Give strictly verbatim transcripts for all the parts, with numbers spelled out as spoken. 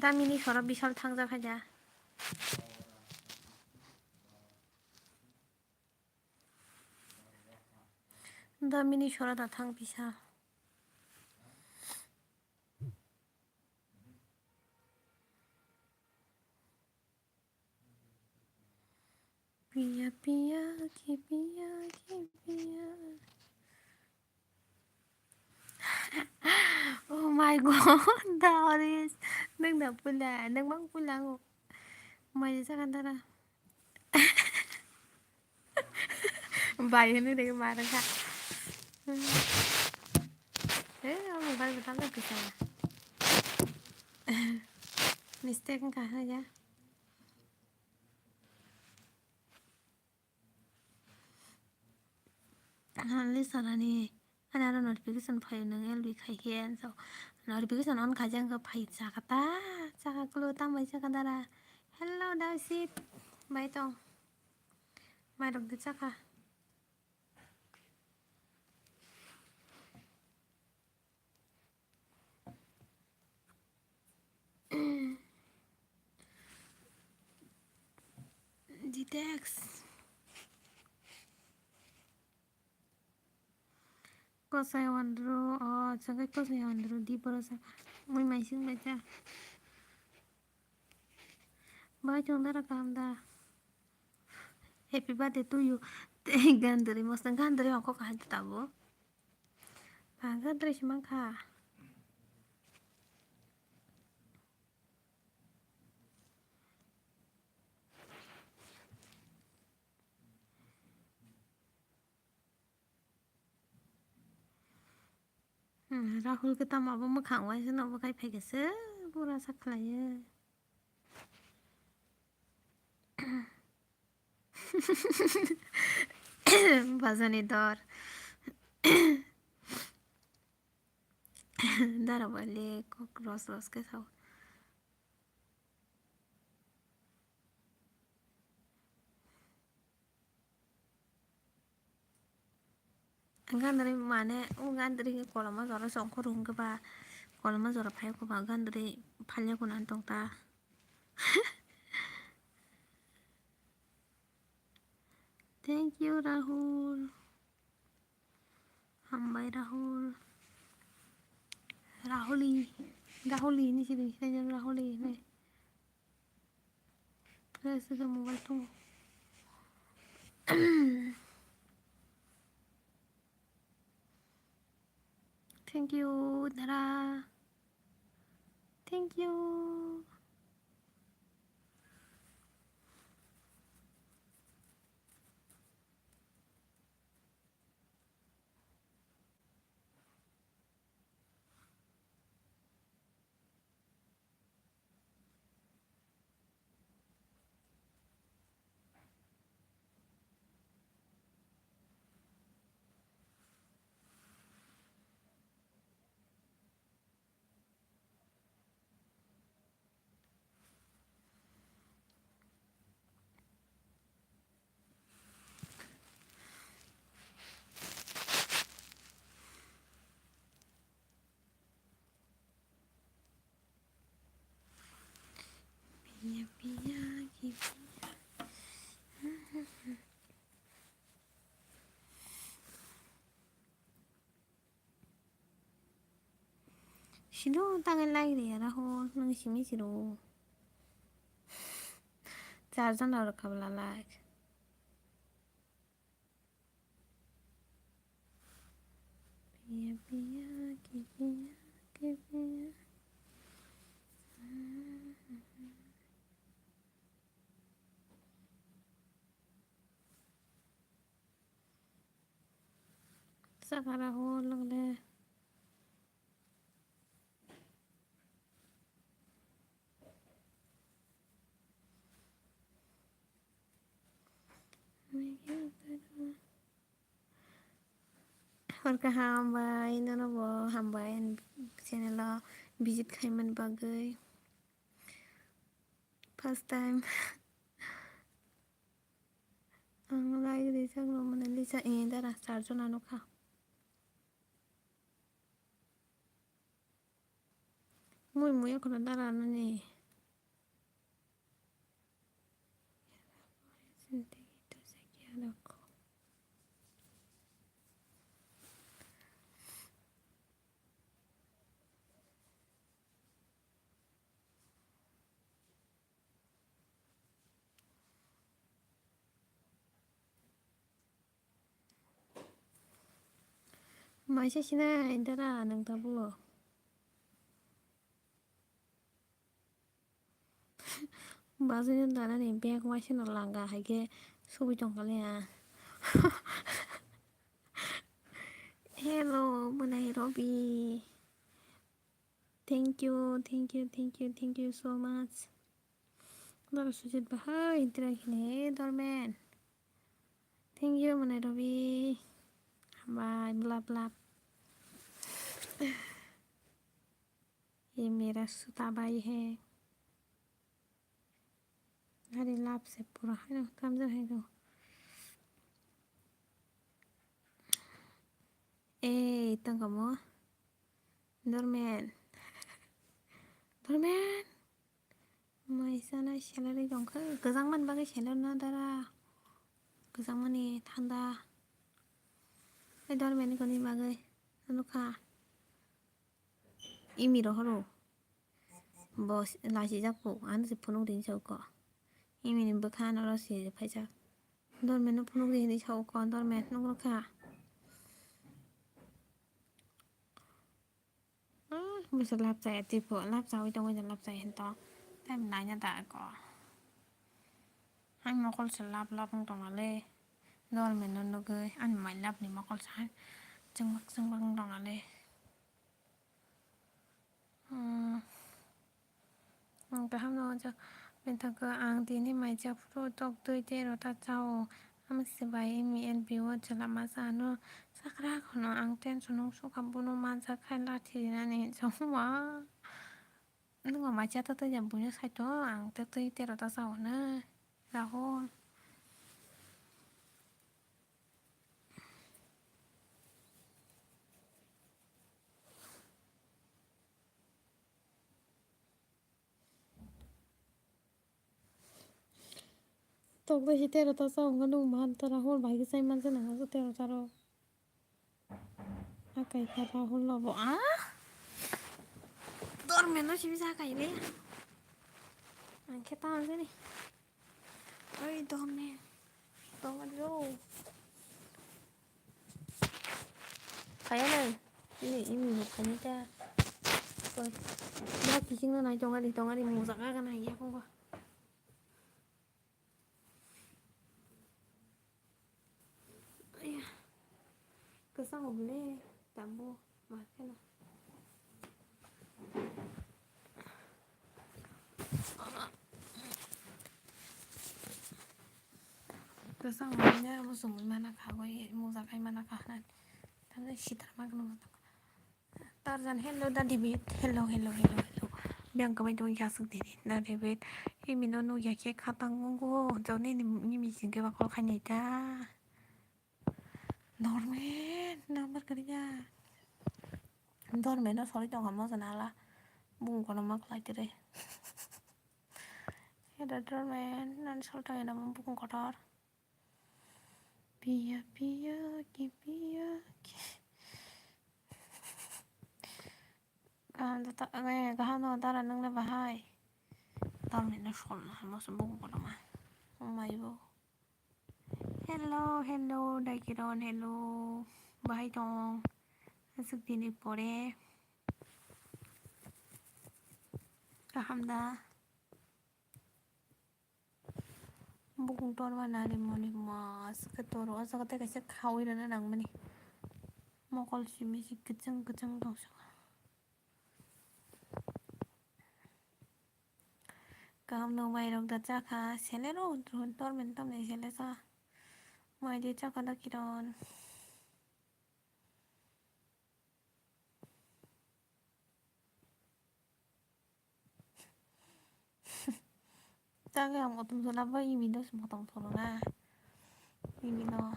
Tamini sora bisal thangja khaja. Tamini sora da thang bisal. Piya, piya, ki piya, ki piya. Oh my God, the orange. Nang da pula, nang bang pula ngo. Mai jaga dara. Bai hwnwi rwgwi ma rwkha. Eh, o mobile bo tamno kwchaya. Mistake wngkha hwnwi ya. Lisa rani, ani aro notification phaio, nwng L B khai khe, so notification on khaijak wngkha, phai chakha ta, chakha kulu, tambai chakha dara. Hello, Dausi, bai tong. Mairok de chakha. Jitex. Kosai wandru, o, chwngkhe kosai wandru, di borok sa. Mui maising bai cha. Bai chwng dara kaham da. Happy birthday to you. Tei gandri, mosna gandri hokho kahai tabo. Gandri si mankha. Hmm, Rahul khe tamo abo mwkhang uaisa no bo khai phaikhe se pura sak khlaio. Bajani dor. Dara bale kok ros ros khe sao. Gandri mane, o gandri koloma jora songkho rung khe ba, koloma jora phai kho ba, gandri phalya kho nan tong ta. Thank you, Rahul. Hambai, Rahul. Rahuli. Rahuli hinwi sidi, sini Rahuli hinwi. Khe sidi mobile tongo. Thank you, dara. Thank you. Piya, piya, ki piya. Sino tangai lai re Rahul, nang simi siro. Charjon aro kabla lai. Piya, piya, ki piya, ki piya. Sakara ho lagle. Hor kaham bai, nono bo hambai ani channel o visit khaimani bagwi. First time. Ang like rijak rw mani lisa, eh, dara charjon ano kha. Mui mui ekhono dara nani. Maisa sinai dara nang tabuk. Bazwi no dara ni bag waisa no langa hai khe sugwi tong kha le ha. Hello, mwnai Robi. Thank you, thank you, thank you, thank you so much. Dara sujit bahai, intira hine, dormen. Thank you, mwnai Robi. Hambai, blap, blap. Ye mera suta bhai hai. Gari lap se pura hai no tamjak hai no. Ei, tongkha mo. Dormen. Dormen. Mai sana salary tongkha. Kwchang man bagwi salary no dara. Kwchang mani thanda. Ei dormen ni koni bagwi. Ano kha. Imi rohoro. Bo lachijak po. Ano se phunuk ring chauko. Imi ni bwkha ano ro se phaijak. Dormen no phunuk ring ring chauko. Dormen phunuk rokha. Busa lap chaya tipo, lap chawi tongwi lap chaya hinto. Time naina da ko. Ang mokol se lap lap wng tongale. Dormen no nugwi ani mai lap ni mokol sa chwngwk chwngwk wng tongale. Hmm. Ang kaham no ojak bini thangkhe ang tini maijak phuru tok twi tei rota chao. Ama se bai imi N P O chwla masa ano sakra kheno ang tension wng sukha bono manjak khai lathi rinani chongma. Nwng maijak ta twi buino saito ang tok twi tei rota chao hwnwi Rahul. Tok bai si tero ta sa wngkha nung man ta Rahul bai khe sai man se nang tero ta rok. Akai kha Rahul no bo ah. Dormen no simi sa kai le. Ang khe ta ang se ni. Oi dormen. Dormen yo. Kaya nang. Ini ini bukannya ta. Koi. Dia kicing na nai tongari tongari musak akan nai ya kong. Aya. Kwchang obole tambo ma kheno. Kwchang obole musungwi mana kha goi muja khai mana kha hwnani. Tamni sitra ma kheno. Tarzan, hello, da David. Hello, hello, hello, hello. Biyang kwbai tongwi khe aswk dini, da David. Imi no nukya khe khatang wngo. Joni ni, ni mising khe ba call khainai ta. Dormen, number kwrwi ya. Dormen no sori tongkha mo jana hala. Bung kono ma khlai tere. Heda Dormen, nan sol tongya namo bung kotor. Piya, piya, ki, piya, ki. Kaham da ta, eh, kaham no dara nung le bahai. Tamni no sol na, mo se bung kono ma. Oh my bo. Hello, hello, Daikiron, hello. Bahai tong. Aswk dini pore. Kaham da. Bukung torma nari moni mas khe toro o jaga tei kaisa khaui rwna nangmani. Mokol simi si kwchwng kwchwng tongsa. Kaham no mai rok da chakha sele ro tormen tamni sele cha. Mai de chakha da kiron. Tang ang motom solo bai imi no se motom solo na. Imi no.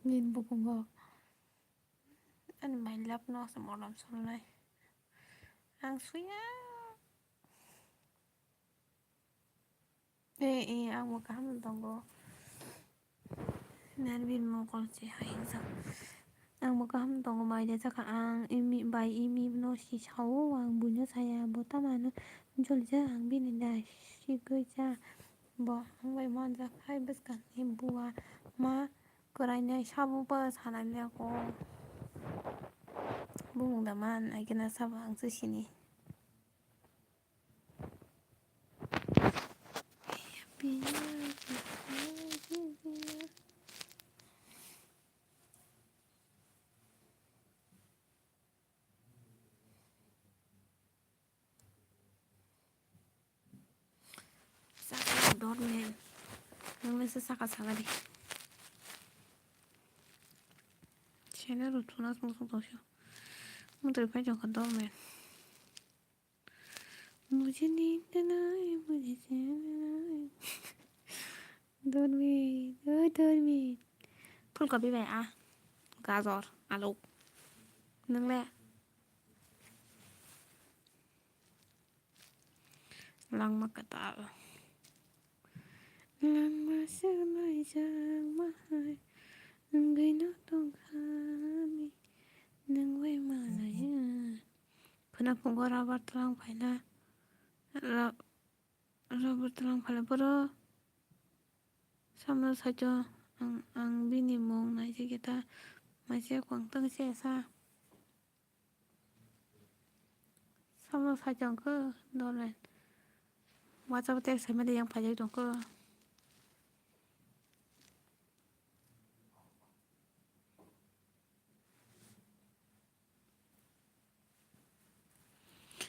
Nin bukungo. Ani mai lap no se motom solo nai. Ang suya. Eh, eh, ang bo kaham tongo. Nervin mokol se hai jak. Ang bo kaham tongo, mai de jakha ang imi bai imi no si sao, ang buino saya, bo tamo ano joli jak, ang bini da sigwi ja. Bo ang bai manjak hai bwskang ni bua ma kwrainai sabo ba sanai le ko. Bumung da man, ai kena sabo ang se sini. Saka dormen. Nang le se saka saka di. Chene ro thuna sung sung tong sio. Mutri pai jong ka dormen. Mujhe neend nahi, mujhe cheen nahi. Dormen, oi dormen. Phulkobi bai a. Gajor, alu. Nang le? Langma kwtal. Langma swknaijakma hai wngwino tongkhani, nwng bai malaya. Khwna phungo rubber twlang phaina, ru-, rubber twlang phaina borok samno saichung ang, ang bini mung naisike ta maise kwngtwng se sa. Samno sai tong kho, dole. WhatsApp o text sai mali yang phai tong kho.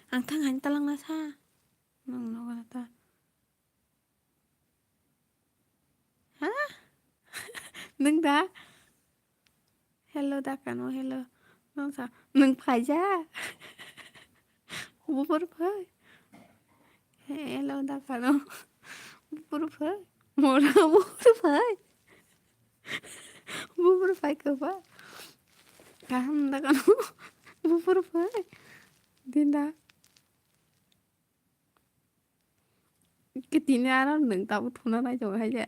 Ang thang han talang na sa. Nang nogo na ta. Ha? Nwng da? Hello da kano, hello. Nwng sa, nwng phaija? Buphuru phai. He-, hello da kano. Buphuru phai. Mora buphuru phai. Buphuru phai khe ba. Kaham da kano. Buphuru phai. Din da. Ke tini aro nwng tabuk thuna nai tongo hai je.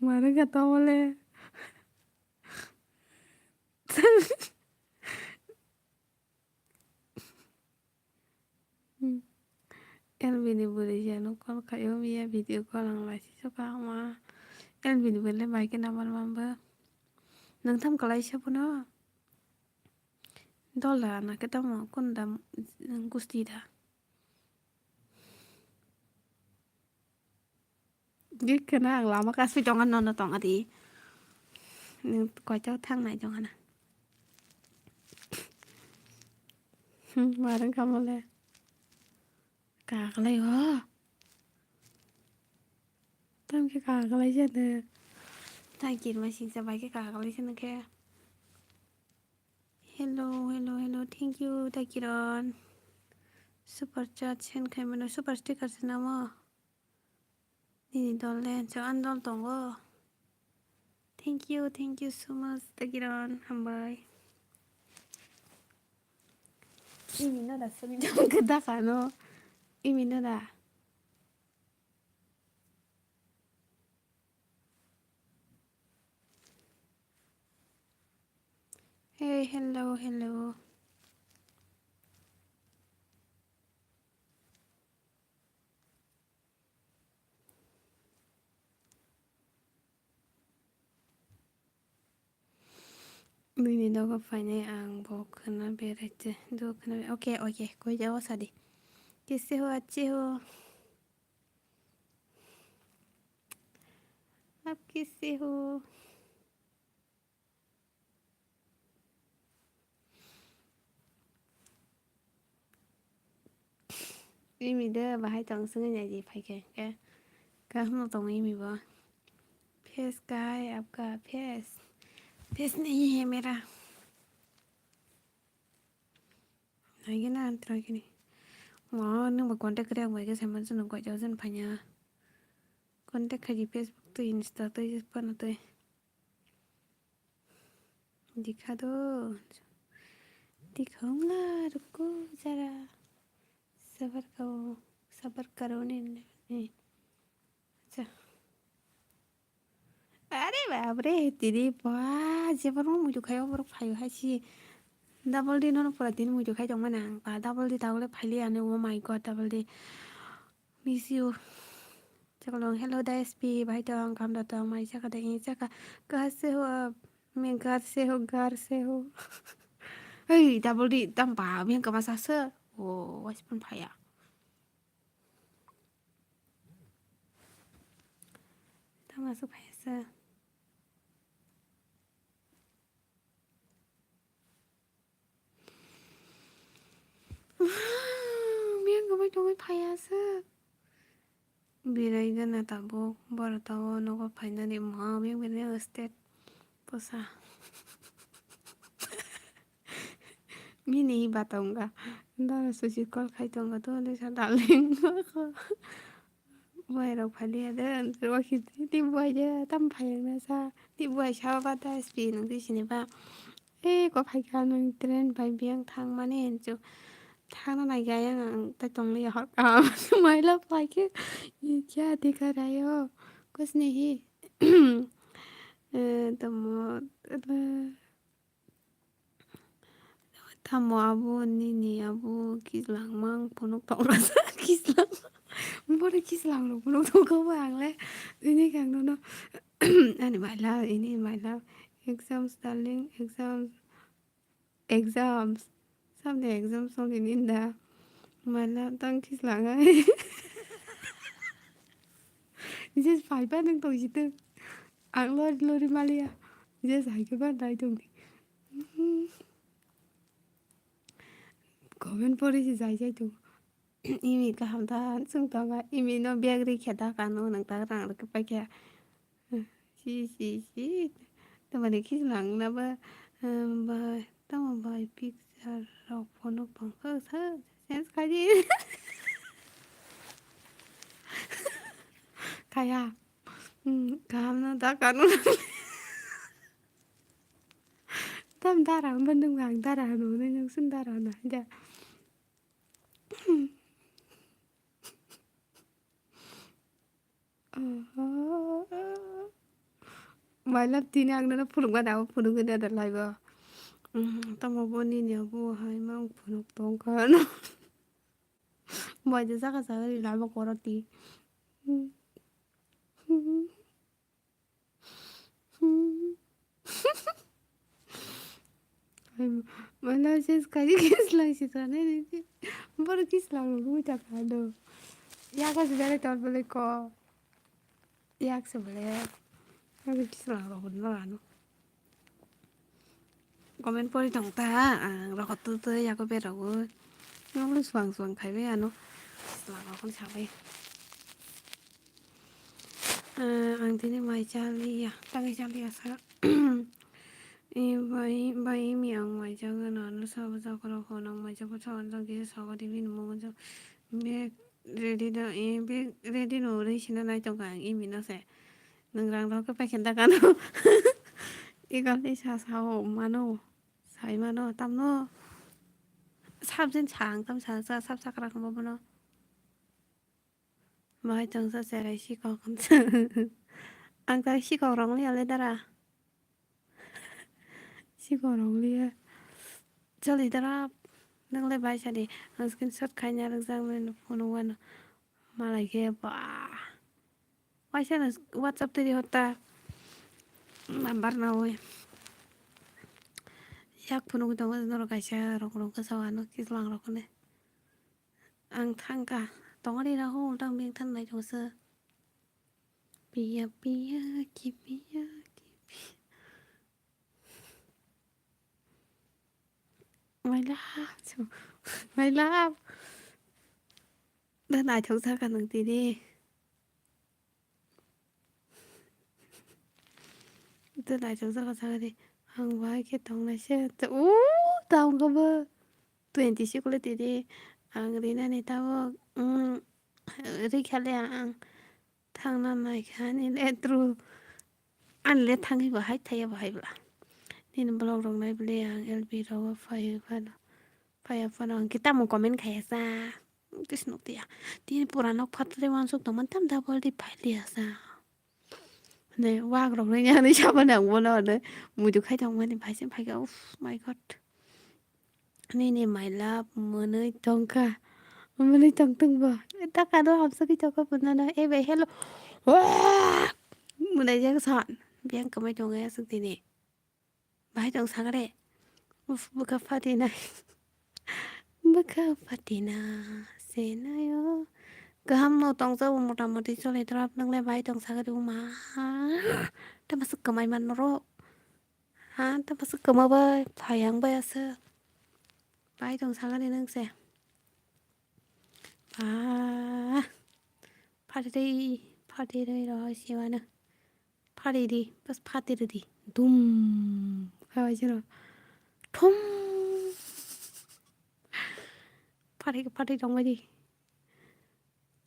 Mare kha tongole. Hmm. L B ni bwrwi jano call khaio, miya video call ang laisisa kha ama. L B ni bwrwi le bai khe number manbo. Nwng tham kwlaisa bono? Dol da na khe tamo, kun da gusti da? Di kheno ang lama kasui tongo, nono tongo di. Nwng koito thangnai tongo na. Hmm, marwng kha mole. Kaklai o. Tamkhe kaklai jani. Thank you, masing sa bai khe kaklai jani khe. Hello, hello, hello. Thank you, Takiron. Super chat send khaimano, super sticker se namo. Nini dol le, so an dol tongo. Thank you, thank you so much, Takiron. Hambai. Imi no da suri jong khe da kano. Imi no da. Hey, hello, hello. Nini nogo phainai ang bo khwna berai te, do khwna be-, okay, okay, koi jao sadi. Kaise ho, acche ho? Aap kaise ho? Imi de bahai tong swngi nai di phai khe, khe kaham no tongo imi bo. Face kahai apka face. Face nahi hai mera. Nai gana try gini. Mo nung bo contact kre ang bai khe saiman sunu koi jao jen phanya. Contact khai di Facebook twi, Insta twi, phone twi. Dikha do. Dikhaunga, ruko jara. Sabar kao, sabar karo ne, ne. Acha. Are baap re, tini ba, jeboro muitu khaio, borok phaio hai si. Double D nono pura tini muitu khai tongmani ang. Ba double D tagole phaili ani, oh my God, double D. Miss you. Chaklong, hello da S P, bai tong, kam da tong, mai chaka da, i chaka, kase ho, me gar se ho, gar se ho. Hey, double di, tam ba, me kama sa se. O, wais pun phaya. Tama su phaya se. Miyang kwbai tongwi phaiya se. Birai gana tabuk, boro tao nogo phainani ma miyang birai state posa. Mini ba tonga. Dara susi call khai tonga to, lisa darling. Buai rok phaliya de, anjir wakhi de, ni buai de, tam phayang na sa, ni buai sa ba ta S P nung di sini ba. E, ko phai kha nung train bai biyang thang mani enchu. Thang na nai gaya ang ta tong liya hor ka. Mai la phai khe, ye kya dikha raha ho? Kuch nahi. Eh, to mo, Tamo abo nini abo kislang mang phunuk tongkha sa kislang. Boro kislang rok phunuk tongkha ba ang le. Ini kang nono. Ani my love, ini my love. Exams darling, exams. Exams. Samde exams song ini da. My love tang kislang ai. Just five ba nang tong jitu. Ang lori lori maliya. Just hai ke ba dai tong di. Comment pori si jai jai tu. Imi kaham ta sung tonga. Imi no bag ri khe da kanu nang ta rang rwk pai khe. Si si si. Tamani khichlang na ba, em, ba, tamo bai picture rok phunuk tong kha sa. Sense kha di. Kaya. Hmm, kaham no da kanu. Tam dara hwnba nung ang dara hwno hwnwi nung swn dara hwno hai da. My love tini ang nono phunukma da phunukgwi da da laibo. Tamo bo nini abo hai mang phunuk tongkha no. Bai da jaga jaga ri laibo koro ti. Mala ches kari kislang si tane ni. Bor kislang lo gui ta kado. Ya ko si bere tor bole ko. Yak se bole. Bor kislang lo gui no ano. Comment pori tong ta ang rokot tu tu ya ko bero gui. Ngam suang suang khai be ano. Kislang lo kon sabai. Ah, ang tini mai chaliya, tangwi chaliya sa. Eh, bai, bai, mi ang mai chaga na, no sa ba sa koro ko nang mai chaga sa, ang jagi sa ba di bin mo jo. Be ready da, eh, be ready no re sina nai tong ka ang imi no se. Nang rang rok ke pa khen da kano. Igal ni sa sa o mano, sai mano, tam no. Sab jen sa ang tam sa sa, sab sa kara kamo bono. Bahai tongsa cherai sikok. Ang ta sikok rong liya le dara. Sikok rong liya. Chali dara. Nang le bai sadi. Ang screenshot khaina rwkjak nini phone o uano. Malai khe ba. Waisa no WhatsApp twi hotta. Number na oi. Yak phunuk tongo norok kaisa rong rong khe sao ano kislang rok hwnwi. Ang thangkha. Tongari raho ultang beng than nai tongsa. Piya piya ki piya ki piya. My love. My love. Da naithok jaka nang tini. Ito naithok jaka sakari ang bai khe tongnai se. O tong khe bo twenty six le tini ang rinani tabuk, mm, rikha le ang thangna naikha ani le tru ani le thangwi bo hai thaya bo hai bla. Nini vlog rok nai bwle ang L B rogo phai phano phaya phano ang khe tamo comment khaya sa. Tis nuk tiya. Tini pura nok phatri wansuk tongmani tam double di phai liya sa. Ne wak rok nai yani sabo nang bono ne muitu khai tongmani phai se phai kha. Uff, my God. Nini my love mwnwi tongkha. Mwnwi tongtwng bo. Dakano hamsagwi tongkha pwnano. E bai hello. Mwnai jak san. Biyang kwmai tongo aswk tini. Bahai tong sakare. Uf, bwkha phatina. Bwkha phatina. Senayo. Kaham no tongjago mota moti choli drop nwngle bahai tong sakare uma. Tei masa kwmai man norok. Ha, tei masa kwma bai phai ang bai aswk. Bahai tong sakare nwng se. Ba. Phatiri, phatiri rohor siwano. Phatiri, bas phatiri di. Dum. Khabai siro. Thum. Phatiri, phatiri tongbai di.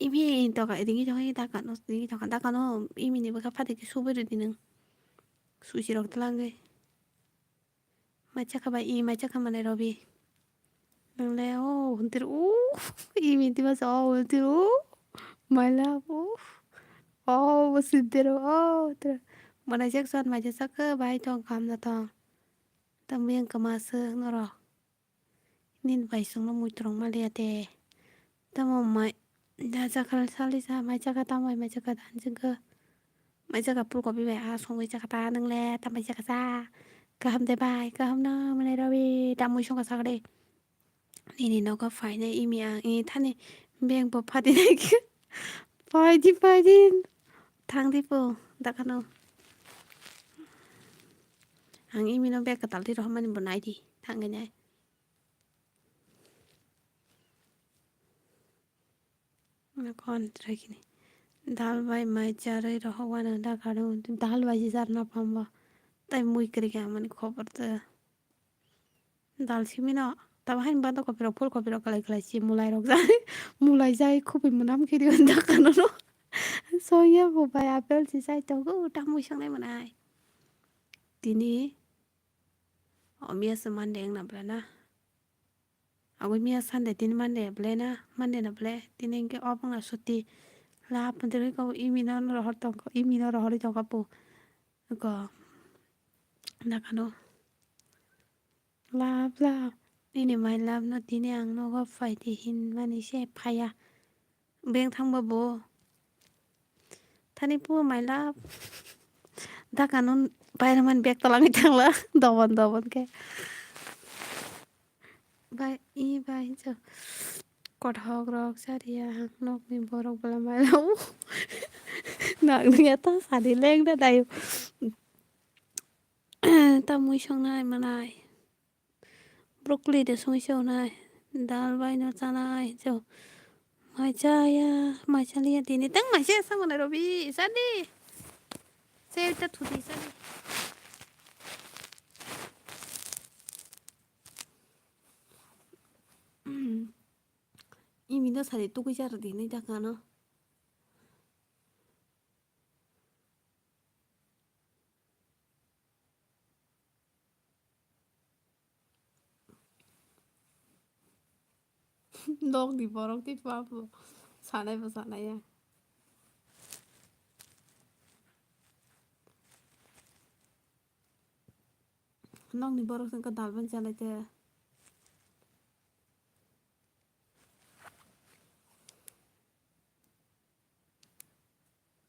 Imi toka, ringi toka, dakano, ringi toka, dakano, imi ni bwkha phatiri subui rwdi nwng. Susi rok twlangwi. Mai chakha bai, i mai chakha mane Robi. Nang le, oh, huntir, uh, i minti masa, oh, huntir, uh, my love, uh, oh, bo sintir, oh, tra. Mane jak san mai chakha bai tong kam na tong. Tam yang kama se norok. Nini bai songno mui torong ma liya de. Tamo mai, da jakal sali sa, mai chakha ta, mai, mai chakha ta, hanjing khe. Mai chakha pulkobi bai, ah, songwi chakha ta, nang le, ta mai chakha sa. Kaham de bai, kaham no, mane Robi, ta mui songkha sakde. Nini nogo phainai imi ang, i thani beng bo phatinai khe. Phaidi, phaidi, thangdi po, dakano. Ang imi no bag kwtal di rohormani bo naidi, thangwi nai. Nokon trekini. Dal bai mai charwi rohok wano da karo. Dal bai si jar na pamba. Tai mui kwrwi kha mani khobor ta. Dal simi no. Tabo hain bando kopirok, phul kopirok kalai kalai si mulai rok jai. Mulai jai khubui mwnam khiri da kano no. Soya bo bai apple si sai tongo. Ta mui sangnai manai. Tini. O miya se Monday wngna bwle na. Abo miya Sunday, tini Monday bwle na, Monday na bwle. Tini hwnkhe obo wngna suti. La pondrwi kabo imi no rohor tongkha, imi no rohorwi tongkha po. Go. Dakano. Love, love. Nini my love no tini ang nogo phaidi hinmani se phaiya. Beng thangba bo. Thani pu my love. Dakano pairaman bag tolangwi thangla. Dobon dobon khe. Bai, i bai, hinsa. Kothok rok sariya, ang nokni borok bwla my love. Nang nungya ta sadi leng da dayo. Ta mui songnai manai. Broccoli de songwi se onai. Dal bai no chanai jo. Mai chaya, mai chaliya tini tang mai se sa manai Robi, sadi. Se ta thuti sadi. Imi no sadi tukui jar di nai dakano. Nokni borok tei pa bo sanai bo sanai ya. Nokni borok se wngkha dal bai chalai te.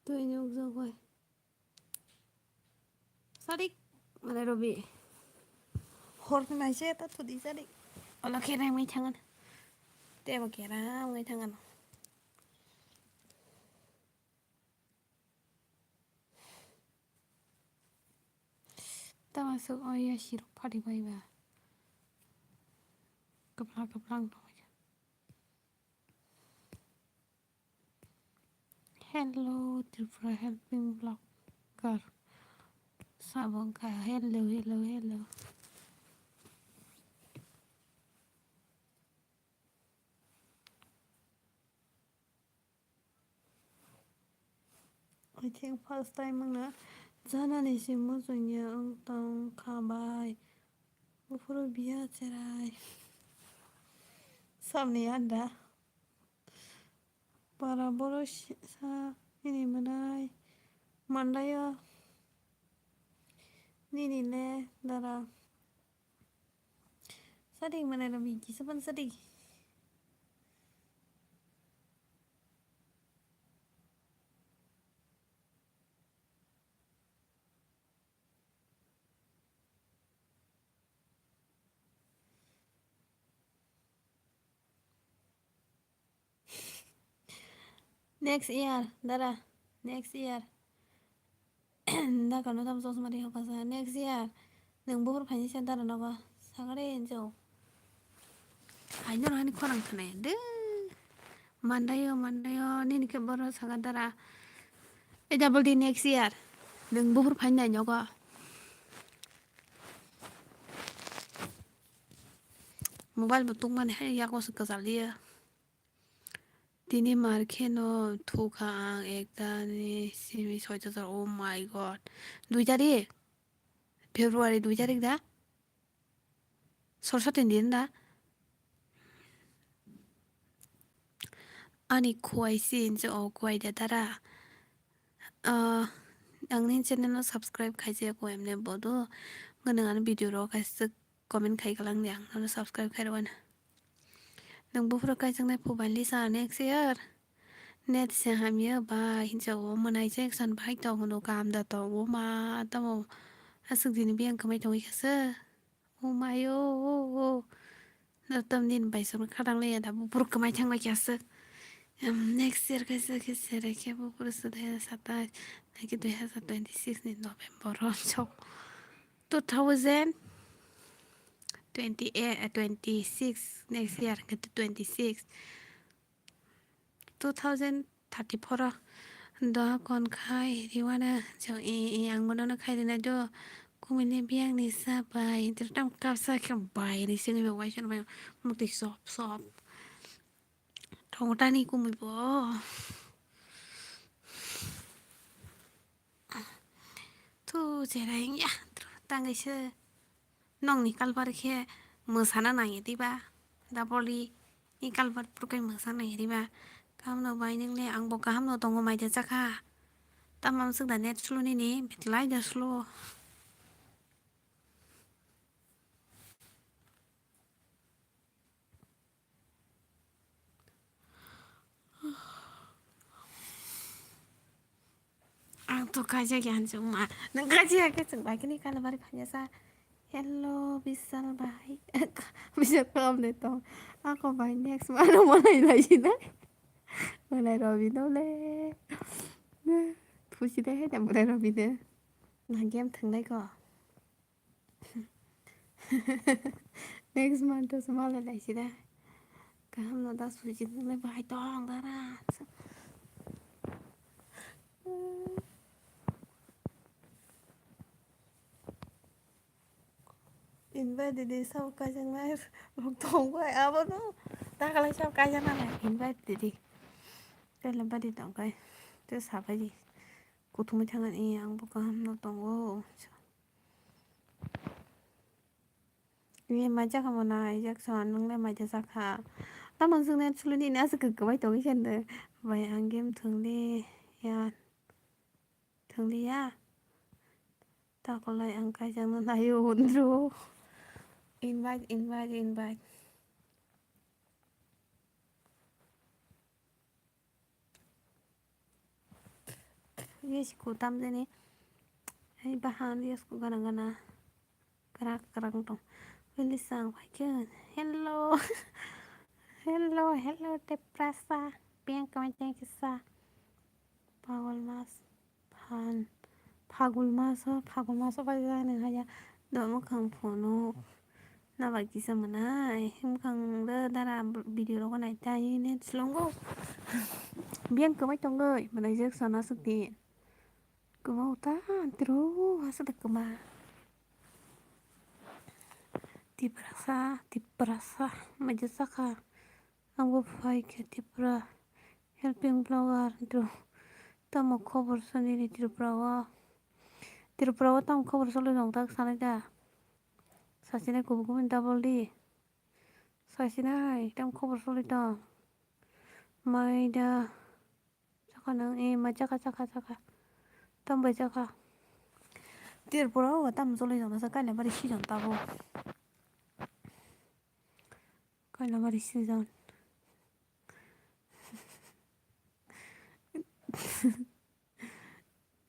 Twi nukjagwi. Sadik, mane Robi. Hor nai se ta thudi sadik. Ola khe nai mai thangan. Tebo khe ra mai thangan. Tama sok oya sirok phadi bai ba. Kapla kapla ang tong. Hello, Tripura helping vlogger. Sabongkha, hello, hello, hello. I think first time wngna janani se muchungya wng tong kha bai. Buphuru biya cherai. Samni anda. Para boro si-, sa ini manai. Mandaya. Nini le dara. Sadi manai lo mi kisa pan sadi. Next year, dara. Next year. Dara no tam chosma ri hoka sa. Next year. Nwng buphuru phaini se dara nogo. Sagare enjo. Haino rohani khorang thane. De. Mandayo, mandayo. Nini khe boro saga dara. E double di next year. Nwng buphuru phaini nai nogo. Mobile bo tungmani hai yago se kwchaliya. Tini mar kheno thukha ang ekta ni simi soi hajar. Oh my God. Dui tarik? February dui tarik da? Sorsa tin din da? Ani khuai si hinse o khuai da dara. Ah, ang nini channel no subscribe khaijak o emne bodo. Nwnng ani video rok kaisa comment khai kalang di ang nono subscribe khai rwna. Nwng buphuru kaijaknai phu bai Lisa next year. Net se hamya bai hinsa o mwnai Jackson bai tong hwno kam da tong o ma tamo aswk dini biyang kwmai tongwi kha se. O mayo o o. Tam nini bai songno khadang le ya da buphuru kwmai thang bai kha se. Em, next year kaisa khe sere khe buphuru se dui hajar satais naki dui hajar twenty six ni November o chok. Two thousand twenty eight, eh, twenty six, next year hwnkhe twenty six, two thousand thirty four o doha kon khai riwana chwng e e ang bono khai rina do kumui ni biyang ni sa bai hintir tam kapsa khe bai ni simi bo waisa bai mukti sop sop thongtani kumui bo. Thu cherai ya, tangwi se nongni kalbar khe mwsana nangya diba? Daboli ni kalbar purkai mwsana nangya diba? Kamno bai nwngle ang bo kaham no tongo mai da chakha. Tamam swk da net slow nini, betlai da slow. Ang to kaijak ya hinwi wngma. Nang kaijak ya khe chwng bai khe ni kalabari phanya sa. Hello, Bisal bai. Bisal kam de tong. Ako bai next mano malai lai sinai. Malai Robi no le. Phusi de he da malai Robi de. Na game thangnai ko. Next month o se malai lai sida. Kaham no das puji nang le bai tong dara. Invite didi sabo kaijak nai rok tong bai abo no. Takalai sabo kaijak nai invite didi. Tele badi tong kai. Te sabai di. Kuthumui thangani ang bo kaham no tongo. Ye maijak amo nai jak son nung le maija jakha. Tamo jwng ne chuluni ini aswk kwbai tongwi khe nde. Bai ang game thwngli ya. Thwngli ya. Takolai ang kaijakno naio hwnjro. Invite, invite, invite. Yes, ko tamjani. Hai bahan yes ko gana gana. Krak krak tong. Wili sang phaikhe. Hello. Hello, hello, Tiprasa. Biyang kamai thank you sa. Pagol mas. Phan. Phagul maso, phagul maso bai jani haya. Do mwkhang phono. Na bai kisa mwnai. Mwkhang do dara video rogo nai tai net slongo. Biyang kwmai tongoi. Mwnai jek sana sukdi. Kwma uta antiro hasa da kwma. Tiprasa, Tiprasa. Maija saka. Ang bo phai khe Tripura helping blogger do. Tamo khobor sani ni Tripura o? Tripura o tamo khobor soli tong tak sanai da. Sachina kubui kubui double di. Sachina hai tamo khobor soli tong. Mai da. Chakha nang, eh, ma chakha, chakha, chakha. Tam bai chakha. Tripura o tam choli jona sa kaila bari season tabo. Kaila bari season.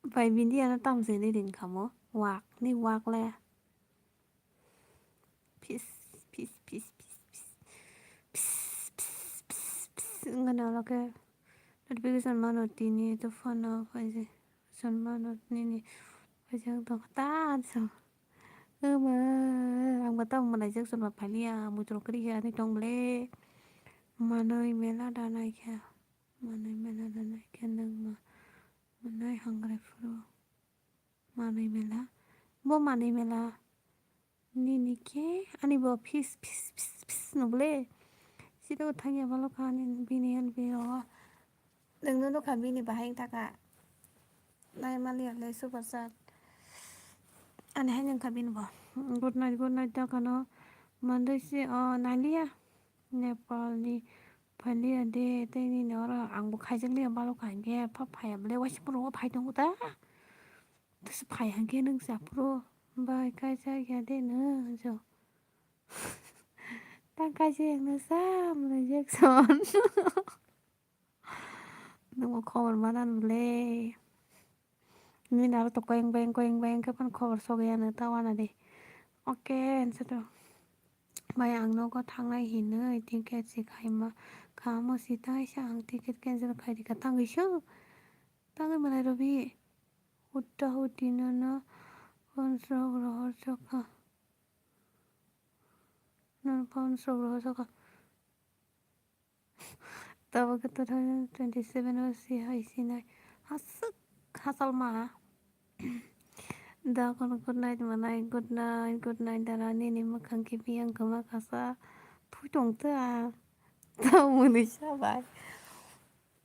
Bai bindi ano tam se ni ring khamo. Wak ni wak le. Pis, pis, pis, pis, pis. Pis, pis, pis, pis. Wngkha na ulo khe. Notification mano tini to phone o phaijak. Notification mano nini phaijak tong ta so. Ama, ang ba tamo mwnaijak chwng ba phailiya, muitrok kwrwi khe ani tong ble. Manwi mela da naikha. Manwi mela da naikha nang ma. Manwi hangrai phuru. Manwi mela. Bo manwi mela. Nini khe ani bo phis phis phis phis no bole. Sida o thangya balo kha ani bini ani bini rogo. Nangno nukha bini bahai wngkha kha. Nai maliya le super chat. Ani hai wngkha bini bo. Good night, good night da kano. Mandai se o naliya. Nepal ni phailiya de tei nini oro ang bo khaijak liya balo kha hingke pha phaiya bole waisa phuru o phai tongo ta. Tesa phai hangke nung sa phuru bai kaijak ya de no jo. Tang kaijak ya no sa mwnai Jackson. Nungbo khobor manan bole. Nini aro to koyeng bayeng koyeng bayeng khe phano khobor sogwi ano ta wana de. Oke, hinsa to. Bai ang nogo thangnai hinwi ticket se khaima kha, omo se taisa ang ticket cancel khai rikha tangwi su. Tangwi mwnai Robi. Hutta hutti nono phone sok rohor sokha. Nono phone sok rohor sokha. Tabuk two thousand twenty-seven o si hai sinai. Haswk hachal ma. Da kono good night manai, good night, good night dara nini mwkhang kiphiyang kwma kasa phui tong ta. Ta mwnwi sa bai.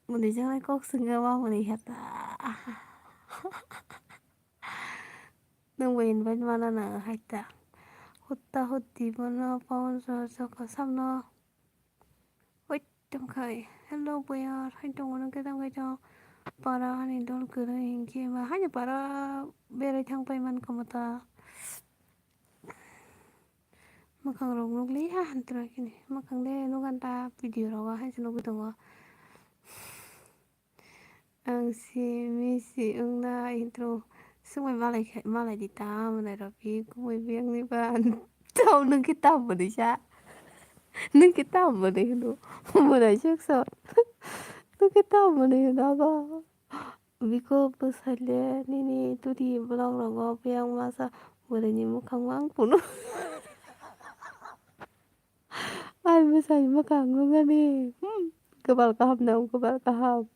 Mwnwi janai kok swngo ma mwnwi hata. Nungbo invite mana na hai ta. Hutta hutti bono pawan so so kasam no. Hoi tongkhai. Hello boyar, hai tongo nang khe tang khe tong. Para hani dol kwrwi hinkhe ba hani para berai thang pai man kha mwta. Mwkhang rok nukliya hantro kini. Mwkhang de nugan ta video rogo hai se nugwi tongo. Ang si misi wngna intro swngbai malai khe, malai di ta mwnai rok pi kumui biyang ni ba. Tau nung khe tam mwnwi sa. Nung khe tam mwnwi hwno. Mwnai suk so. Nung khe tam mwnwi hwno abo. Biko bwsai le nini tudi vlog rogo biyang masa bwrwi ni mwkhang mang phunu. Ai bwsai mwkhang nuknani. Hmm. Kwbal kaham nang, kwbal kaham.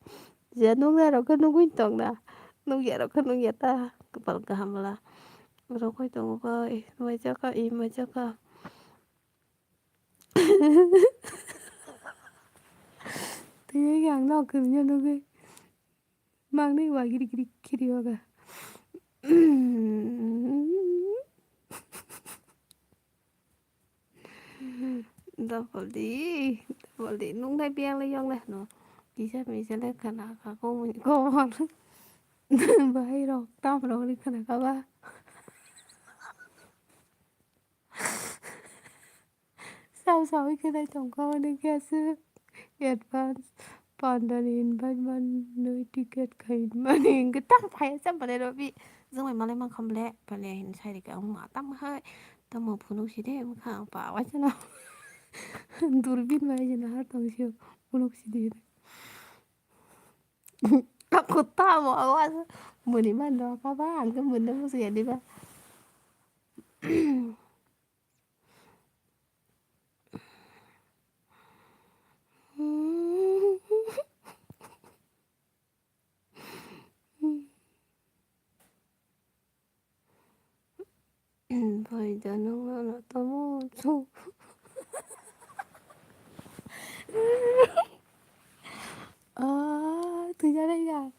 Je nuknai rok khe nugwi tong na. Nukya rok khe nukya ta. Kwbal kaham bwla. Rokoi tongo bai. Mai jaka, i mai jaka. Twi ang nok kwrwngya nugwi. Mangni wa giri giri khiri oga. Double di, double di. Nung dai biang le yong le no. Kisa misa le khana ka ko muni ko. Bahai rok tam rok ni khana ka ba. Sao sao khe nai tong kha hwnwi khe aswk advance pandani invite manwi ticket khai mani hwnkhe tamo phaiya sa mane Robi. Jwngbai malai mankha bole pale hin sai rikha wngma tamo hai tamo phunuk side wngkha ang pa waisano durbin bai jana ha tong sio phunuk side. Ako tamo awas muni mando kha ba ang khe munda musuya diba. Bai da nung ano tamo chu. Ah, twi janai ya.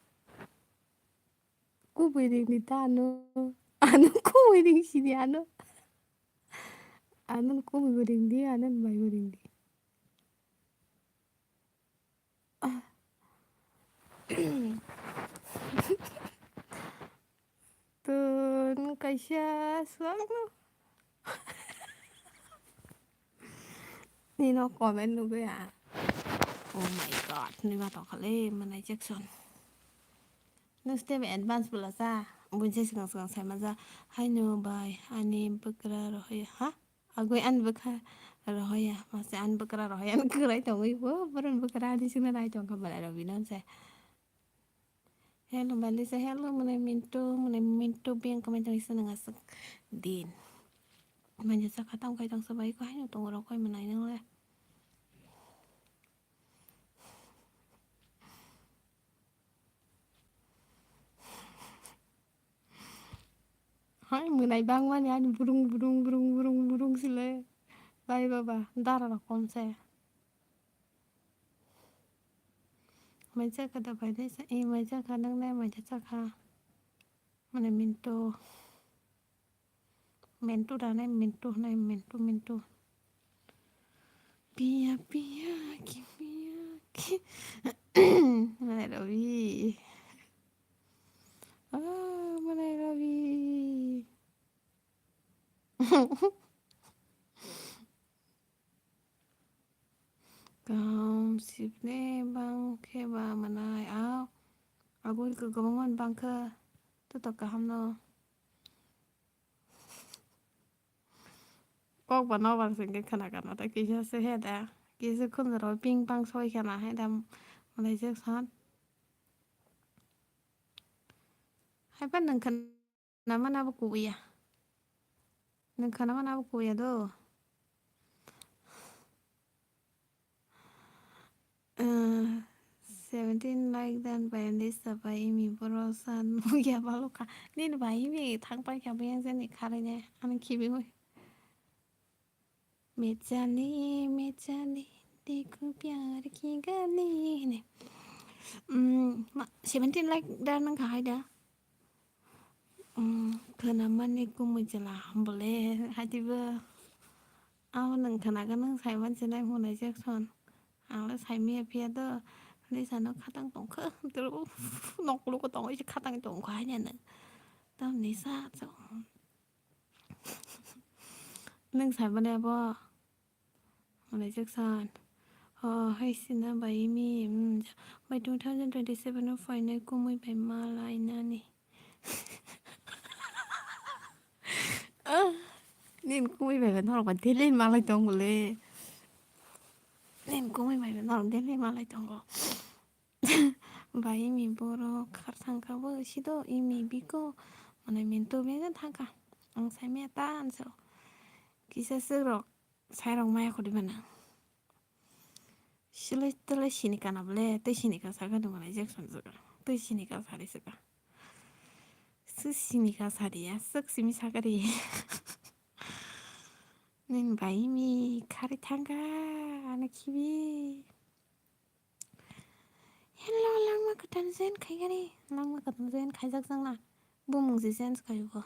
Kubui ring di ta ano. Ano kubui ring sini ano. Ano kubui bo ring di, ano bai bo ring di. Tun kaisa suang no. Nino comment nugwi ang. Oh my god, ni ma tongkha le manai Jackson. Nung step advance bwla cha, buini se swkang swkang sai manja. Haino bai ani bwkra rohoya, ha? Agwi ani bwkha rohoya, mase ani bwkra rohoya, ani kwrai tongwi bo, boroni bwkra ani singna nai tongkha bwla rok bini se. Hello, Balisa. Hello, mane Mintu, mane Mintu, beng kamai tang isa nang asuk din. Mane sa khatang kai tang sa bai ko haino tong ro koi manai nang le. Hai, mwnai bangmani ani burung, burung, burung, burung, burung sile. Bai baba, dara rok kom se. Mai jakha da bai nai sa, eh, mai jakha nang nai mai jakha. Mane Mintu. Mintu da nai, Mintu nai, Mintu, Mintu. Piya, piya, ki, piya, ki. Mane Rabi. Ah, mane Rabi. Kaham sibne bang khe ba manai a agul kwbangma bang khe to to kaham no. Kok ba nobar singke khana kana ta kisa se he da kisa khunjaro ping pang soi khana he da malai jek san. Hai pa nang khan. Nama nabo kuya. Nung khana mana bo kuya do. Eh, seventeen like dan bai Lisa bai mi boro san muya balo ka. Nini bai mi thang pai kha bai yang jani kharine. Ani khibi oi. Mejani, mejani, dekho pyar ki gani hine. Mm, ma, seventeen like da nang kha hai da. Mm, khana mani kumui jela bole hai di bo. Abo nang khana ka nang sai man se nai hwnai Jackson. Ang le sai miya phiya do. Lisa no khatang tong kha. Nok lu ko tong oi khatang tong kha hai ne nang. Tam ni sa so. Nung sai mani abo. Malai Jackson. Oh, hai sina bai mi. Hmm, bai two thousand twenty-seven o phainai kumui bai malai nani. Ah, nin kumui bai bai norok bai daily malai tong bole. Nin kumui bai bai norok daily malai tongo. Bai imi borok khar thangkha bo sido imi biko mane mintu beng thangkha ang saimaya ta anso kisa swk rok sai rok maya khudi mana silai tele sini kana bole tei sini ka saka dong mane Jackson saka tei sini ka sari saka swk sini ka sari ya swk simi saka ri nin bai imi khari thangkha ano khibi. Hello, langma kwtal join khaigani. Langma kwtal join khaijak jangna. Bumung si change khaibo.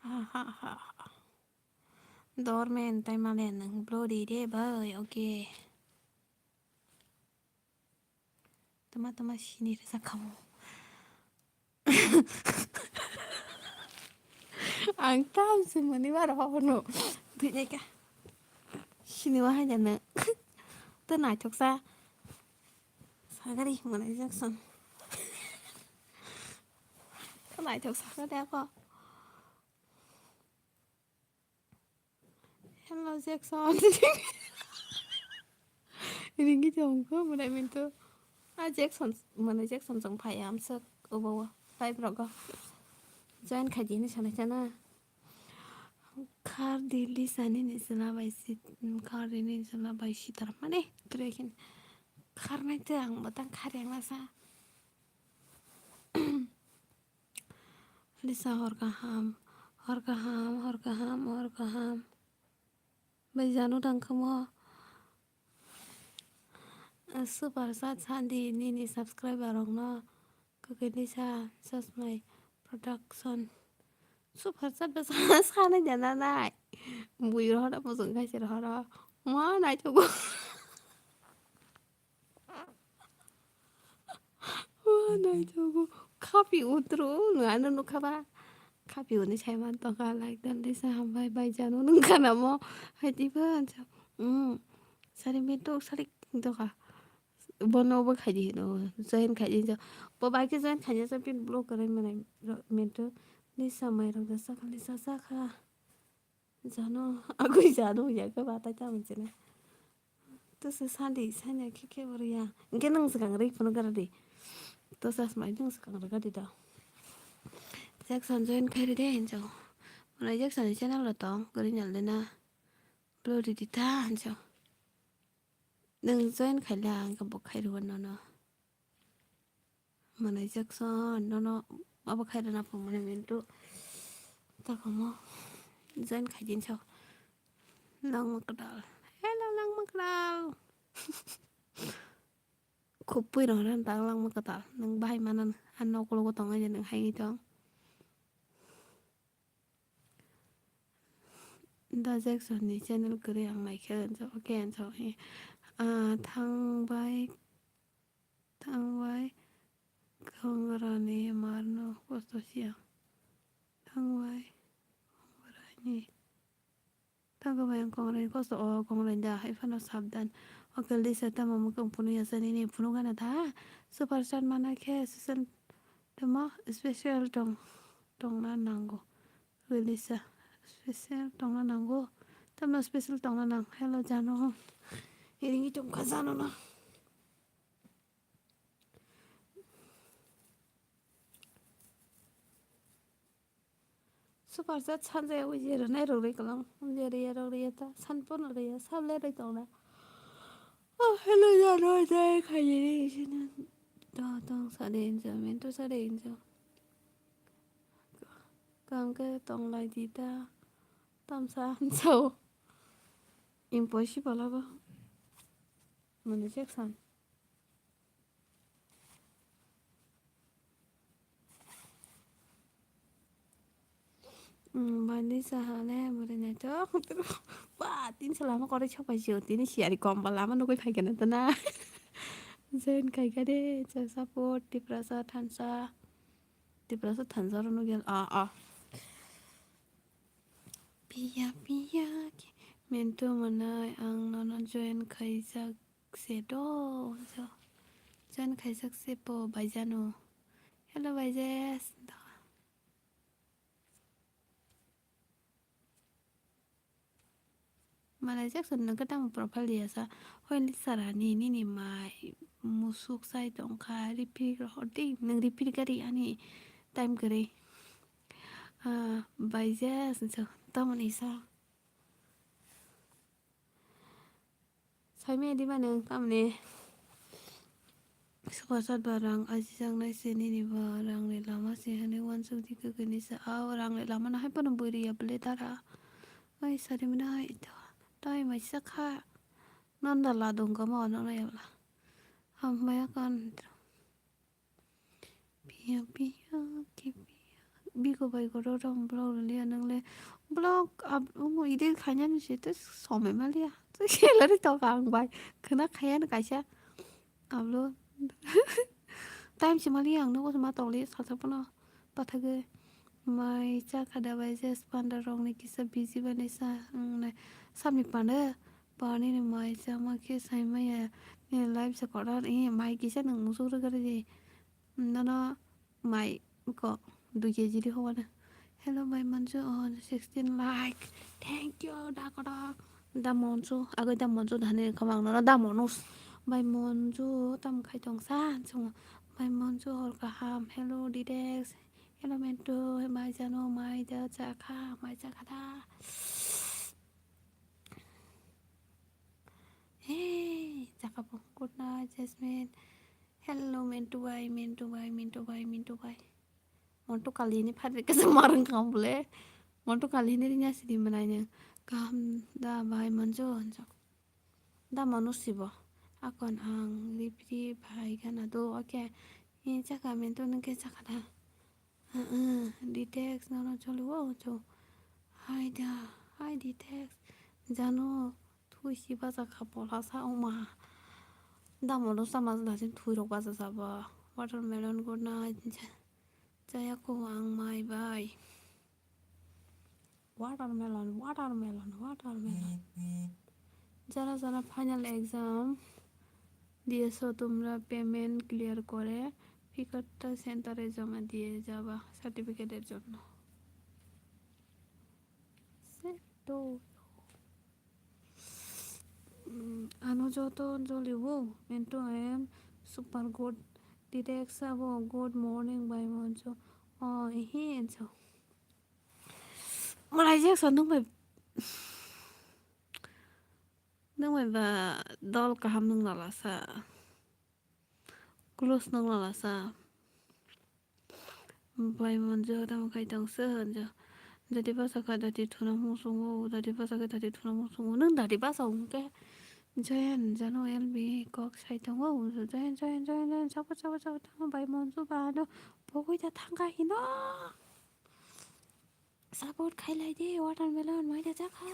Ha, ha, ha, ha. Dormen tai malen nang bloody de bai, okay. Tama, tama, sini rwjak khamu. Ang tam se mani bar hono. Tui nai ka. Sini wa hai jana. To naithok sa. Sagari mani Jackson. To naithok sa ka de ko. Hello, Jackson. Ringi tongkho, mwnai minto. A Jackson, mwnai Jackson jong phai amswk obo o, five rogo. Join khaidi hinwi sanai sana. Khar di Lisa nini chwla bai si, khar di nini chwla bai sitar mani, trekhin. Khar nai te ang batang khar yang nasa. Lisa hor kaham, hor kaham, hor kaham, hor kaham. Bai jano tang khe mo. Super chat sadi nini subscriber rokno. Kwkwi Lisa Chosmai Production. Super chat ba sa-, sanai jana nai. Bui rohora mujung khai se rohora. Ma naithogo. Wa naithogo. Khapi utro, nwng ano nukha ba. Khapi uni sai man tongkha, like dan Lisa hambai bai jano nung khana mo. Hai di ba, ja. Mm. Sari mintu, sari tongkha. Bono bo khaidi hino, join khaidi jo. Bo bai khe join khaidi sa pin block kare mane mintu. Lisa mai rok da sakha, Lisa sakha. Jano, agui jano ya khe ba tai ta manje na. To se sadi, sanya khe khe bo riya. Hwnkhe nwng swkang rwi phunuk gra di. To chasma nwng swkang rwga di do. Jackson join khai rw de hinjo. Mwnai Jackson ni channel rw tong, kwrwi nal de na. Upload rw di ta hinjo. Nwng join khai la, hwnkhe bo khai rw nono. Mwnai Jackson, nono abo khai rwna phung mwnai Mintu. Takomo join khai din sao. Langma kwtal. Hello, langma kwtal. Khupui rong ran tang langma kwtal. Nwng bahai manan, a nokologo tong ai nwng hai tong. Da Jackson ni channel kwrwi ang naikhe, okay, ang sao. Ah, thang bai, thang bai, kongra ni marno kosto siya. Thang bai, kongra ni. Thang bai ang kongra ni kosto, o kongra ni da, hai phano sabdan. Okay, Lisa tamo mukung phunu yasa nini phunu gana da. Super chat mana khe, season tamo special tong, tongna nango. Lisa, special tongna nango. Tamno special tongna nang. Hello, Jano. Iringi tongkha Jano na. Super chat sanjaya ui je rwnai rok rwi kwlwng. Ui je rwya rok rwya ta. San pono rwya. Sable rwi tongna. Oh, hello, Jano. Jai khaye. Sini. To tong sade injo. Mintu sade injo. Kangke tonglai di ta. Tamsa hamsao. Impossible abo. Mwnai Jackson. Hmm, bani sahale, bwrwi naithok. Ba, tin salama koroi sopai sio, tini siyari komba lama nugui phaikha na tana. Join khaikha de, chak support, Tiprasa thansa. Tiprasa thansa ro nugya, a, a. Piya, piya, ki-, Mintu mwnai, ang nono join khaijak se do, jo-, join khaijak se po, baijano. Hello, baije. Malai Jackson no kwtang profile ya sa. Hoi Lisa rani nini mai musuk sai tongkha, repeat ro hor di, nang repeat gari ani time kwrwi. Ah, baije, so, tamoni sa. Saimaya di ba nang tamoni. Super chat ba rang ajijaknai se nini ba rangni lama se hwnwi uansuk di kwkwi ni sa. Ao rangni lama no hai phano bwrwi ya bwle dara. Oi sari mwnai ito. Tai mai sa kha. Nanda la dong kama ono na ya bla. Ham maya kan. Piya piya ki piya. Biko bai goro rong vlog rwliya nang le. Vlog ab-, omo edit khainani se to somoi maliya. To salary to ang bai. Khwna khaiya no kaisa. Upload. Time se maliya ang nogo ma tongli salsa pono. Pathagwi. Mai cha khada bai je panda rok ni kisa busy bai nai sa. Ang nai samni panda. Pani ni mai cha ma khe sai maya. Ni live se koran. Eh, mai kisa nang musuk rwgari di. Nono mai ko dui kg di hobana. Hello, bai Manju, oh, sixteen like. Thank you, da koto. Da Manju, agoi da Manju dhani khamang nono da Manus. Bai Manju tam khai tong sa, chung. Bai Manju hor kaham. Hello, Didex. Hello, Mentu. Mai jano, mai da cha kha, mai cha kha da. Hey, chakapung. Good night, Jasmine. Hello, Mintu bai, Mintu bai, Mintu bai, Mintu bai. Montu kali ni phari kasa marang kam bole. Montu kali ni rinya sidi manai nang. Kam da bai Manju hanjo. Da Manus sibo. Akon ang ripri bai gana do, okay. Ni chaka Mintu nang ke chaka da. Heeh, Ditex nono choli o cho. Hai da, hai Ditex. Jano thui si bacha kha bola sa ongma. Damo do sama da sin thui rok bacha sa ba. Watermelon good night. Chaya ko ang mai bai. Watermelon, watermelon, watermelon. যারা যারা final exam দিয়েছো তোমরা payment clear করে ফিকারটা সেন্টারে জমা দিয়ে যাবা সার্টিফিকেটের জন্য। সেট তো। Mm, ano joto jolio, into I am super good. Direct sabo, "Good morning, bai Monjo." Oh, ehe, enso. Malai jak sa nung bai, nung bai ba dol kaham nung lala sa. Close nung lala sa. Bai Monjo tamo khai tong se hanjo. Dadi basa kha dadi thuna musungo, dadi basa kha dadi thuna musungo. Nung dadi basa ungke. Joyan jano L B kok sai tongo. Joyan, Joyan, Joyan, Joyan. Sabo, sabo, sabo tamo bai Monjo ba ano. Pogoi da thangka hino. Support khai lai de, watermelon mai da chakha.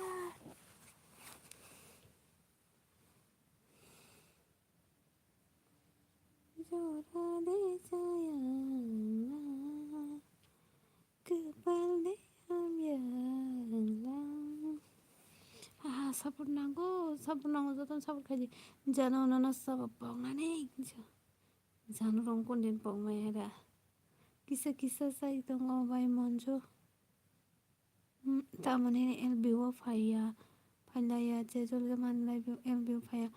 Jora de chayang lai, kwpal de hamyang lai. Ah, support nango, support nango, jotono support khai di. Jano nono sabo poknani. Jano rong kondin pokmaya da. Kisa kisa sai tongo bai Monjo. Hmm, tamoni L B o phaiya, phailaiya, je jolge manlai L B o phaiya.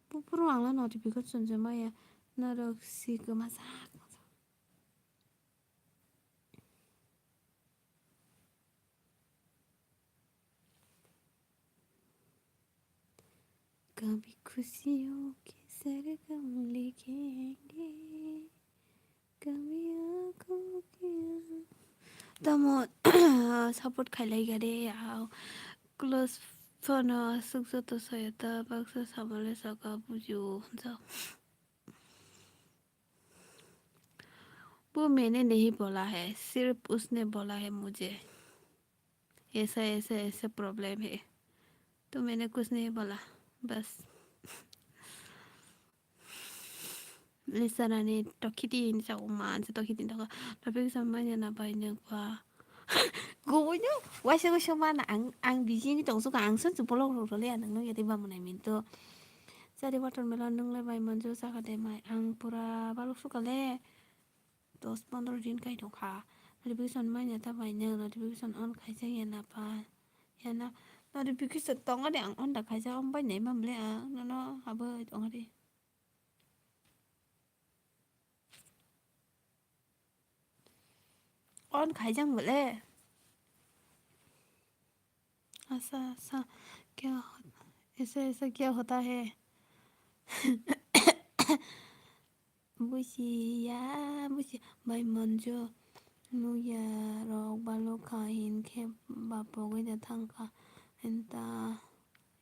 Bupuro angla notification se maya, norok si kwmajak. कभी खुशियों के सरगम लिखेंगे, कभी आंखों के आंसू। Tamo support khailai gade ya. Close phone aswk joto soyata baksa samale saka bujo hansa. वो मैंने नहीं बोला है, सिर्फ उसने बोला है मुझे। ऐसा, ऐसा, ऐसा प्रॉब्लम है, तो मैंने कुछ नहीं बोला, बस। Lisarani tokhiti ni chao man se tokhiti tokha. Tapi samanya na bai nang pa. Goboino waisa waisa mana ang, ang bijini tongsuka ang sansu bolok rok role anang no yati ba munai minto. Chari watermelon nung le bai manjo saka de mai ang pura balok suka le. Dos pondro din kai tongkha. Notification manya ta bai nang notification on khaijak ya na pa. Ya na notification tongo de ang on da khaijak om bai nai mam le ang nono abo tongo de. On khaijak mole. Asa, asa, kya hota, aisa, aisa kya hota hai? Bujiya, bujiya, bai manjo, nuya rok balok kha hinkhe ba pogwi da thangkha. Inta,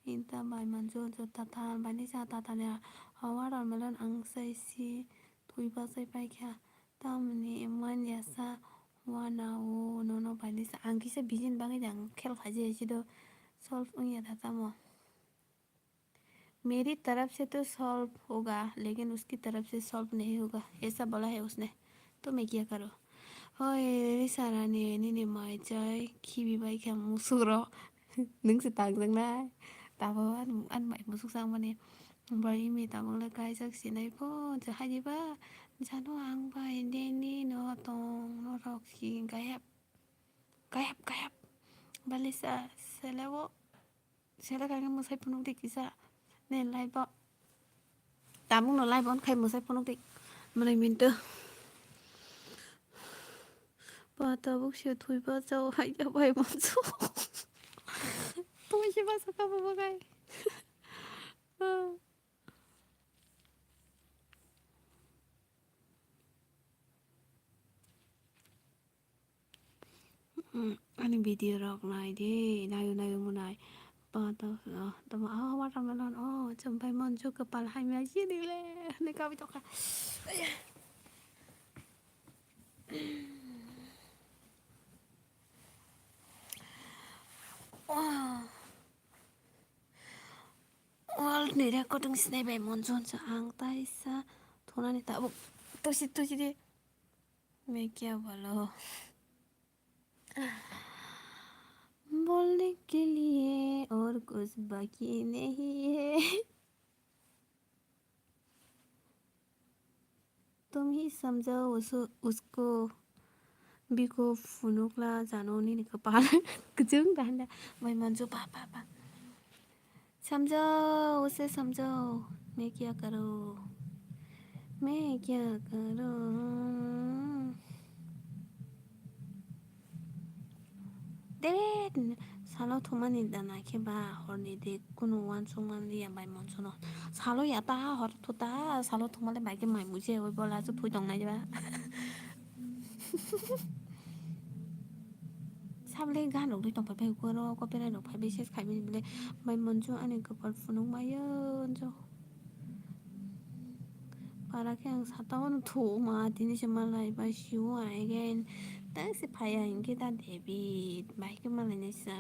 inta bai manjo, jo tata, bai ni sa tata ni a, watermelon ang sai si, thui ba sai paikha. Tamoni manya sa wana o nono bai ni sa, ang kisa bijin bagwi da ang khel khaji hai si do solve wngya da tamo. मेरी तरफ से तो सॉल्व होगा, लेकिन उसकी तरफ से सॉल्व नहीं होगा, ऐसा बोला है उसने, तो मैं क्या करूँ? Hoi, Lisarani, nini mai chai khibi bai khe musuk rok. Nung se tangjak nai. Tabo an, an mai musuk chang mani. Bai mi tabuk le kaijak sinai pho, je hai di ba. Jano ang bai nini no tong, norok si gayab. Gayab, gayab. Balisa, sele o. Sele kage mwsai phunuk di kisa. Ne live o. Tabuk no live on khai mwsai phunuk di. Mwnai minto. Ba tabuk se thwi ba chao hai ya bai manso. Twi se ba saka bo bagai. Hmm, ani video rok nai di, nayo nayo mo nai. Ba to, ah, tamo, ah, watermelon, oh, chumpai manju kwpal hamya sini le, hinwi kabi tokha. Oh. World ni recording sinai bai manju hwnsa ang taisa thunani tabuk tusi tusi di. मैं क्या बोलूं? बोलने के लिए और कुछ बाकी नहीं है। तुम ही समझाओ उस, उसको, biko phunukla jano nini kwpal kwchwng da hwnda bai manju ba ba ba. समझो, उसे समझो, मैं क्या करूँ, मैं क्या करूँ। David, salo thumani dana khe ba horni de kunu uansukmani ya bai monsono. Salo ya ta hor thu ta, salo thumale bai khe mai mui se oi bola chu phui tong nai ba. Sabole gan rok dui tong phai phai koro copyright rok phai bai ses khai bini bole bai monso ani kopor phunuk mai o jo. Para khe ang sata o no thu ma tini se malai bai si o again tang se phai ya hinkhe ta David bai khe malai nai sa.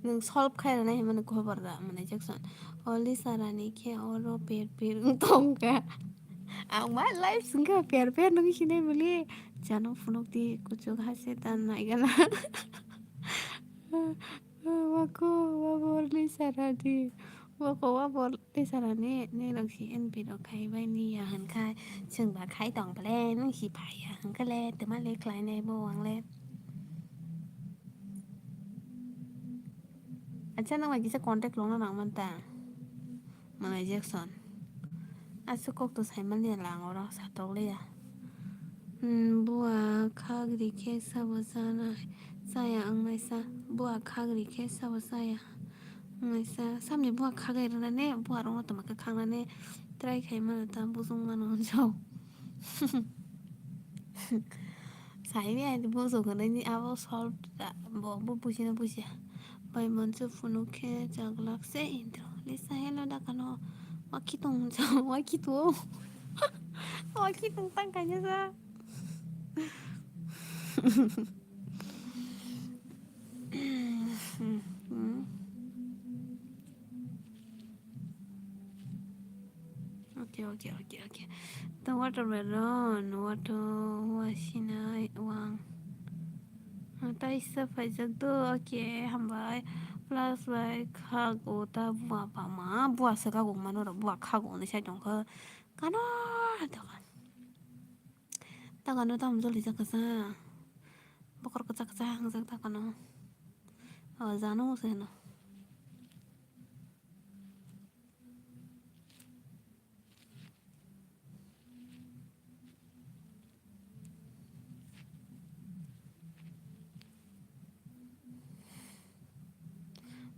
Nwng solve khai rwnai hinmano khobor da, mwnai Jackson. O Lisa Rani khe oro per per wng tongkha. Ang ma live swngkha per per nwng sinai bwli. Jano phunuk di kuchuk ha se dan nai gana. Wako wabor Lisa Rani. Wako wabor Lisa Rani, ni rok si N P rok khai bai ni ya hwn kha. Chwng ba khai tong bwle, nwng si phai ya hwn kha le, twma le khlai nai bo ang le. Acha, nwng bai kisa contact logna nang man ta. Mwnai Jackson. Aswk kok to sai man liya lang oro, satok liya. Hmm, bua khagri khe sabo chana, chaya wngnaisa. Bua khagri khe sabo chaya wngnaisa. Samni bua khagai rwnani, bua rokno tongma khe khangnani try khai mano ta, bujung mano hwnjao. Saimya, ani bujung hwnwi ni abo solve da, bo, bo bujina bujiya. Bai monso phunuk khe chaglak se intro. Lisa, hello, dakano. Wa khitung hwnjao, wa khitu o. Wa khitung tang kainasa. Okay, okay, okay, okay. The watermelon, water, wasina, wang. Taisa phaijak do, okay, hambai. Plus bai khago ta bua bama, bua se khago mano ro, bua khago ni sai tongkha. Kano, dokan. Dokan no tam joli jakasa. Bokor kachak kachak hangjak dokan no. O jano se no.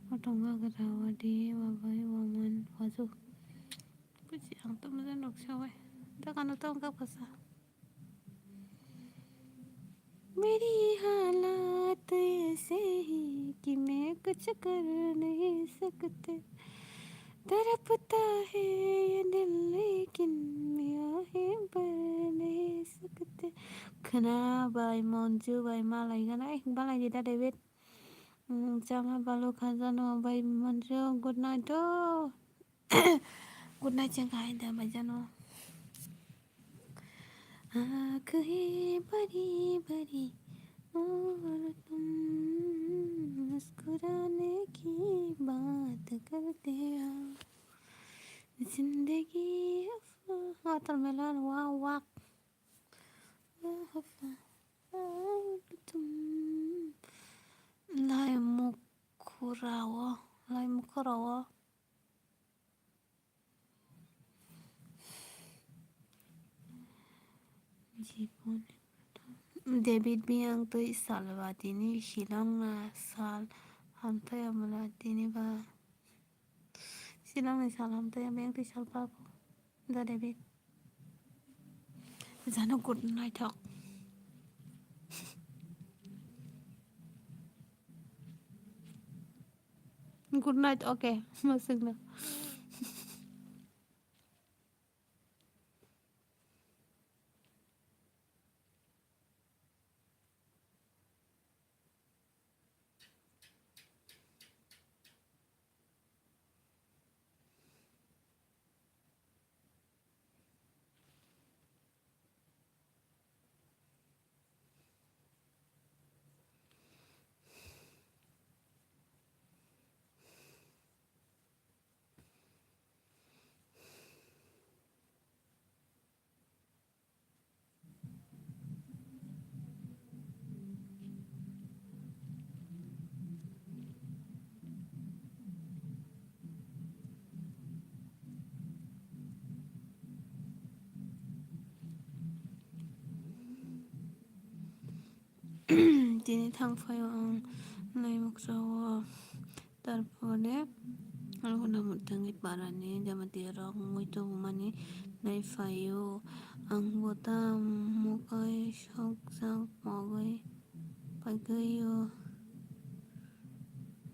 Watong agra wadi wabai waman wajuk. Buji ang to mujang rok sawai. Dokan no tong kak pasa. मेरी हालत ऐसे ही कि मैं कुछ कर नहीं सकते। तड़पता है ये दिल लेकिन मैं आहें भर नहीं सकते. Khwna bai Monju bai malai gana, eh, balai di da David. Hmm, chama balu khajano bai Monju, good night do. Good night chang khai da bai jano. आँख ही बड़ी बड़ी और तुम मुस्कुराने की बात करते हो. जिंदगी अफवाह, watermelon, wow, wak. Wow, अफवाह, और तुम. Laimuk khurao, laimuk khurao. David biyang twi salba tini Shillong na sal hamtaya mula tini ba. Shillong ni sal hamtaya biyang twi sal pabu. Da David. Jano good night hok. Good night, okay. Masuk na. Tini thang phaio ang naimuksa o. Tarpore Raghunath Murthangi parani Jamatia rok mui tubumani nai phaio. Ang bo ta mukai sokjak mogwi paikhaio.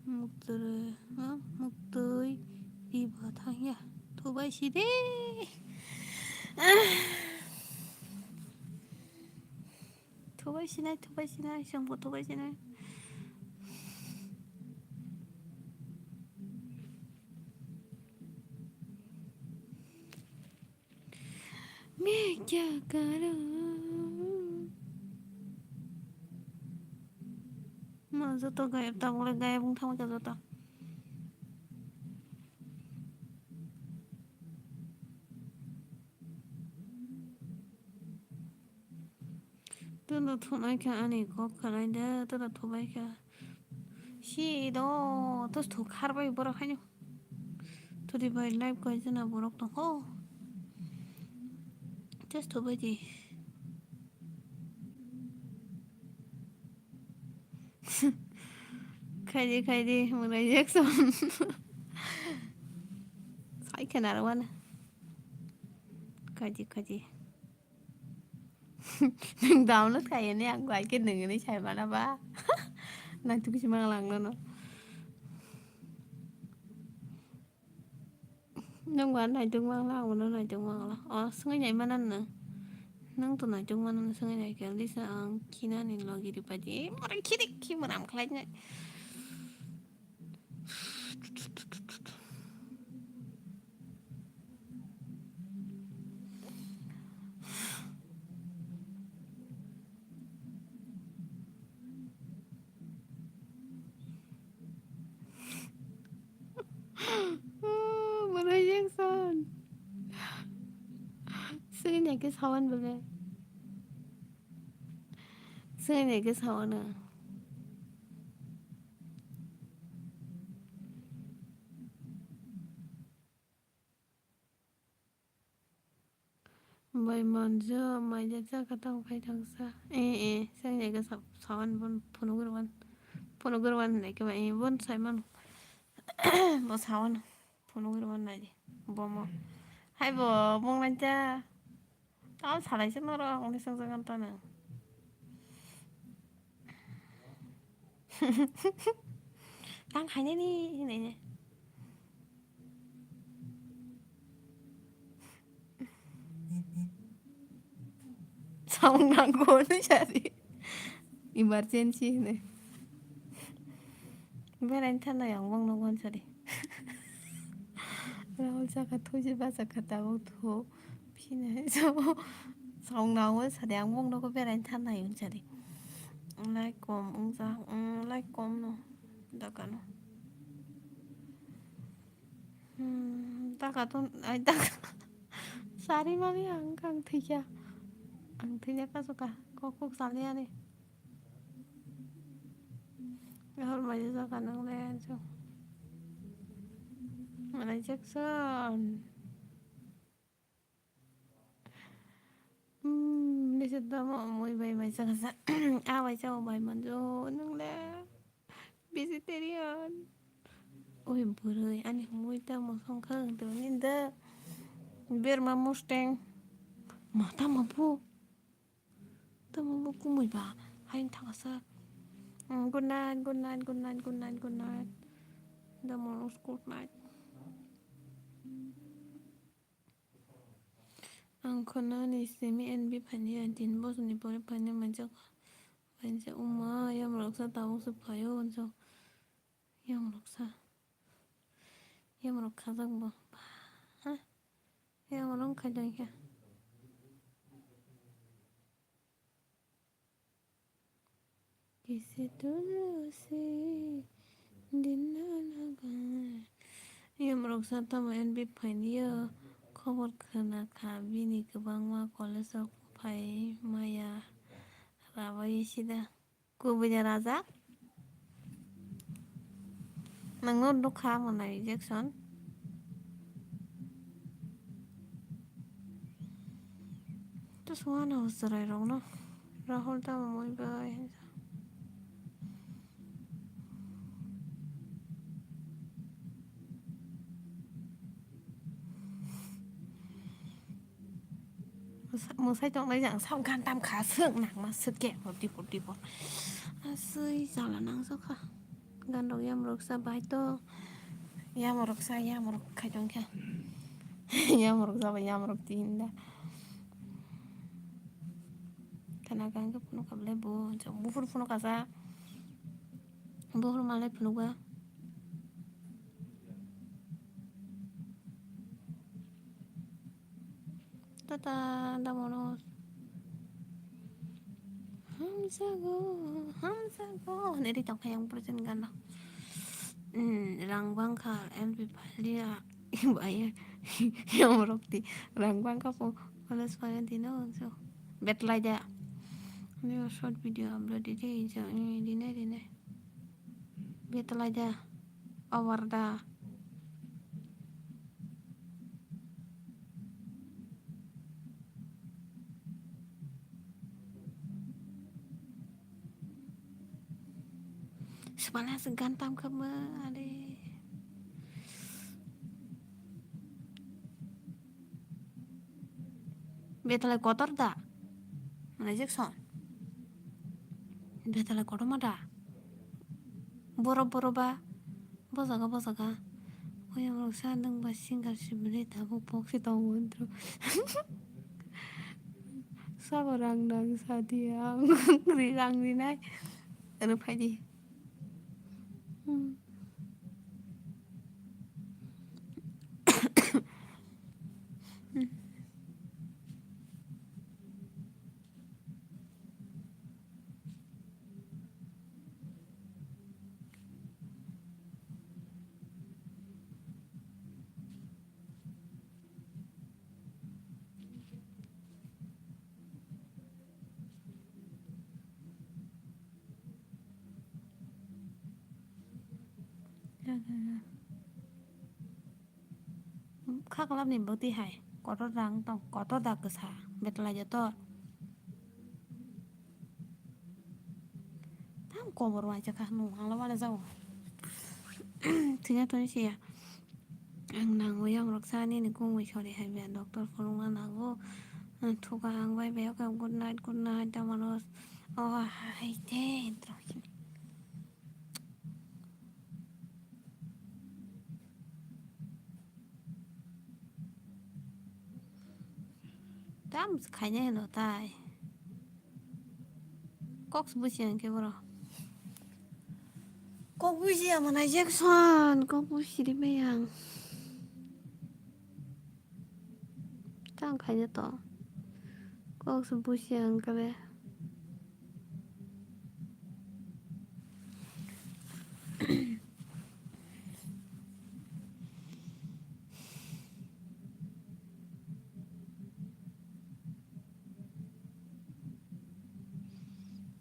Muktwi, ha? Muktwi riba thangya. Thubai si de. Thubai sinai, thubai sinai, chwngbo thubai sinai. मैं क्या करूं? Ma joto gayab, tabuk le gayab wng thangwi ka joto. Tono thunai kha ani kok khanai de, tono thubai kha. Si do, tos thu khar bai borok haino. Thudi bai live kaijana borok tong kho. Just thubai di. Khaidi, khaidi, mwnai Jackson. Sai khe naro wana. Khaidi, khaidi. Nwng download khaiyani ang bai khe nwng hinwi sai mana ba. Naituk si mangla ang nono. Nwng ba naituk mangla, ang bono naituk mangla. O, swngwi nai mana nwng? Nwng to naituk mana nwng swngwi nai khe. Lisa ang khinani logi ripadi. Mora khirik khi mora ang khlainai. Mwnai Jackson. Swngwi nai khe sawan bole. Swngwi nai khe sawan no. Bai manjo maija chakha tang phai thangsa. Eh, eh, swngwi nai khe sa-, sawan bon phunugwi rwan. Phunugwi rwan hinai khe ba, eh, bon sai mano. Bo sawan phunugwi rwan nai di. Bo mo. Hai bo, mung nai ta. Tamo salaisa norok, ang swngchak ang tano. Tang khainani hinwi. Samung nangkukgo hinwi sadi. Emergency hinwi. Beraini thanai ang bongno wansadi. Rahul saka thuji bachakha tabuk thu. Phina so, song naui sadi ang bongno ko beraini thanai wansadi. Like kom wngjak, mm, like kom no. Dakano. Hmm, daka to, ai, daka. Sari mani ang, ang thwikha. Ang thwina kasoka. Kok kok salni ani. Gahor mai jaka nang le anjo. Mwnai Jackson. Hmm, nisi tamo mui bai mai jaka sa. A bai jao bai manjo nang le. Vegetarian. Oi bwrwi, ani mui tamo songkha ang tongni da. Berma Mustang. Ma tamo bo. Tamo bo kumui ba. Hain thangasa. Mm, good night, good night, good night, good night, good night. Tamo good night. Ang khwnani simi N B phaini ya, tin bosoni pore phaini manjak. Phaini sa uma, yamrok sa tabuk sa phaio, so yamrok sa. Yamrok khajak bo. Ha? Yamrok khai dai kha. Kisi tu si din na laga. Yamrok sa tamo N B phaini yo khobor khna kha bini kwbangma college o phai maya rabai sida. Kubui ni raja. Nangno nukha mwnai Jackson. To songano chwrai rokno. Rahul tamo mui bai hinsa. Mwsai tongnai jang sak gan tam kha, swk nangma swk khe, forty, forty four. Aswk jala nang sok kha. Gan rok yam rok sa bai to. Yam rok sa, yam rok khai tong kha. Yam rok sa bai, yam rok tin da. Kana gan khe phunuk kha bwlai bo, buphuru phunuk kha sa. Buphuru malai phunuk ba. Tata, da mono. Hamjago, hamjago. Neri tong kha yang present gana. Hmm, rang bang kha, L P Palia. Ibai, yang rok ti. Rang bang kha po. Oles payan dino, so. Betlai da. Ni short video upload di, di, di, di, di. Betlai da. Awar da. Sipala se gan tam kha ma, are. Betlai kotor da. Mana Jackson. Betlai kotorma da. Borok borok ba. Bojaga bojaga. Oyang rok sa nwng ba singer sibini tabuk pok si tongo wngtro. Sabo rang nang sa di ang. Ri rang rinai. Ano phai di. Hmm. Kha kwlapni bwtwi hai kotor da wng tong, kotor da kwsa, betlai joto. Tam kobor waisa kha, nung hangla wala jao. Thwina thoni siya. Ang nango yang rok sa nini kungwi sori hai biya, doctor phunukna nango. Ang thuka ang bai bai, okay, good night, good night, tamo no. Oh, hai te, intro. Tam khaina hino tai. Kok se bujiya hwnkhe boro. Kok bujiya mana Jackson, kok buji rimai ang. Tang khaina to. Kok se bujiya hwnkhe.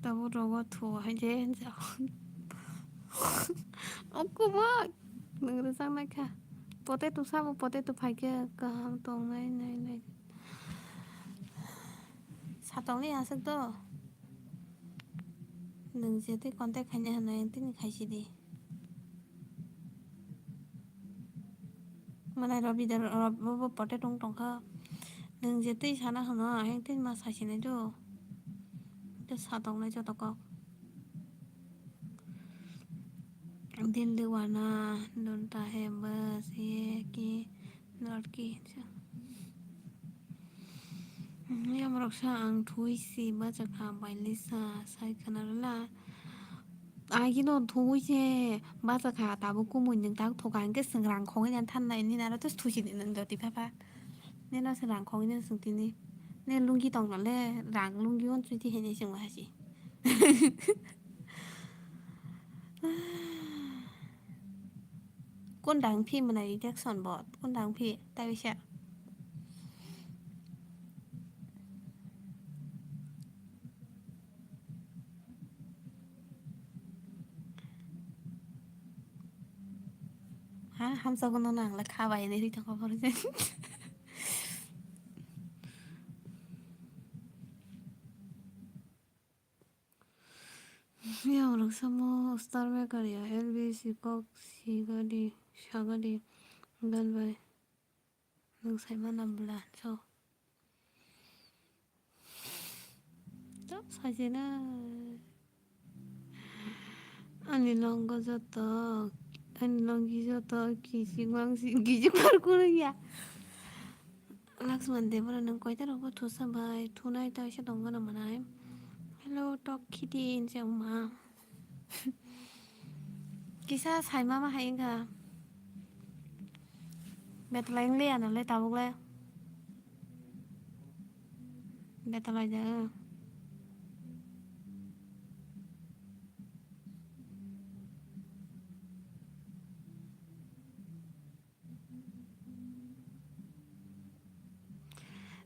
Tabuk rogo thu hai je hinjao. Okuma nwng rwchapnai kha. Potato sabo, potato phaikhe kaham tongnai nai nai. Satokni aswk do. Nwng je tei contact khaina hwnwi tini khaisidi. Malai Rabi da, Rabi bo potato wng tongkha. Nwng je twi sana hwno, ayang twi ma sasinai do. Tei satoknai joto kok. Dil diwana, dunta hai bas, ye ki, ladki. Yamrok sa ang thui si bachakha, bailisa sai khna rwla. Agino thui se bachakha, tabuk kumui nwng tak thoka hwnkhe chwng rang khongwi nang thanai, nini aro tei thusi di nwng joti phapha. Nini aro se rang khongwi nang chwng tini. Ne lungi tong nole, rang lungi on chuiti hene chwng hasi. Kun dang phi mwnai rejection bot, kun dang phi, tai bisa. Ha, hamsa gono nang le kha bai ne ri thang khobor je. Yang rok samo star maker ya, L B C kok sigadi, sagadi, belbai. Nwng saimano bwla, so. Ajena. Ani longo joto, ani longi joto, kisi mangsi, kisi parkuru ya. Laxman Debra, nang koita rogo thusa bai, thunai ta isa tongma na manai. Hello, tok khiti inse uma. Kisa saima ma hai wngkha. Betalai wng le ano le tabuk le. Betalai da.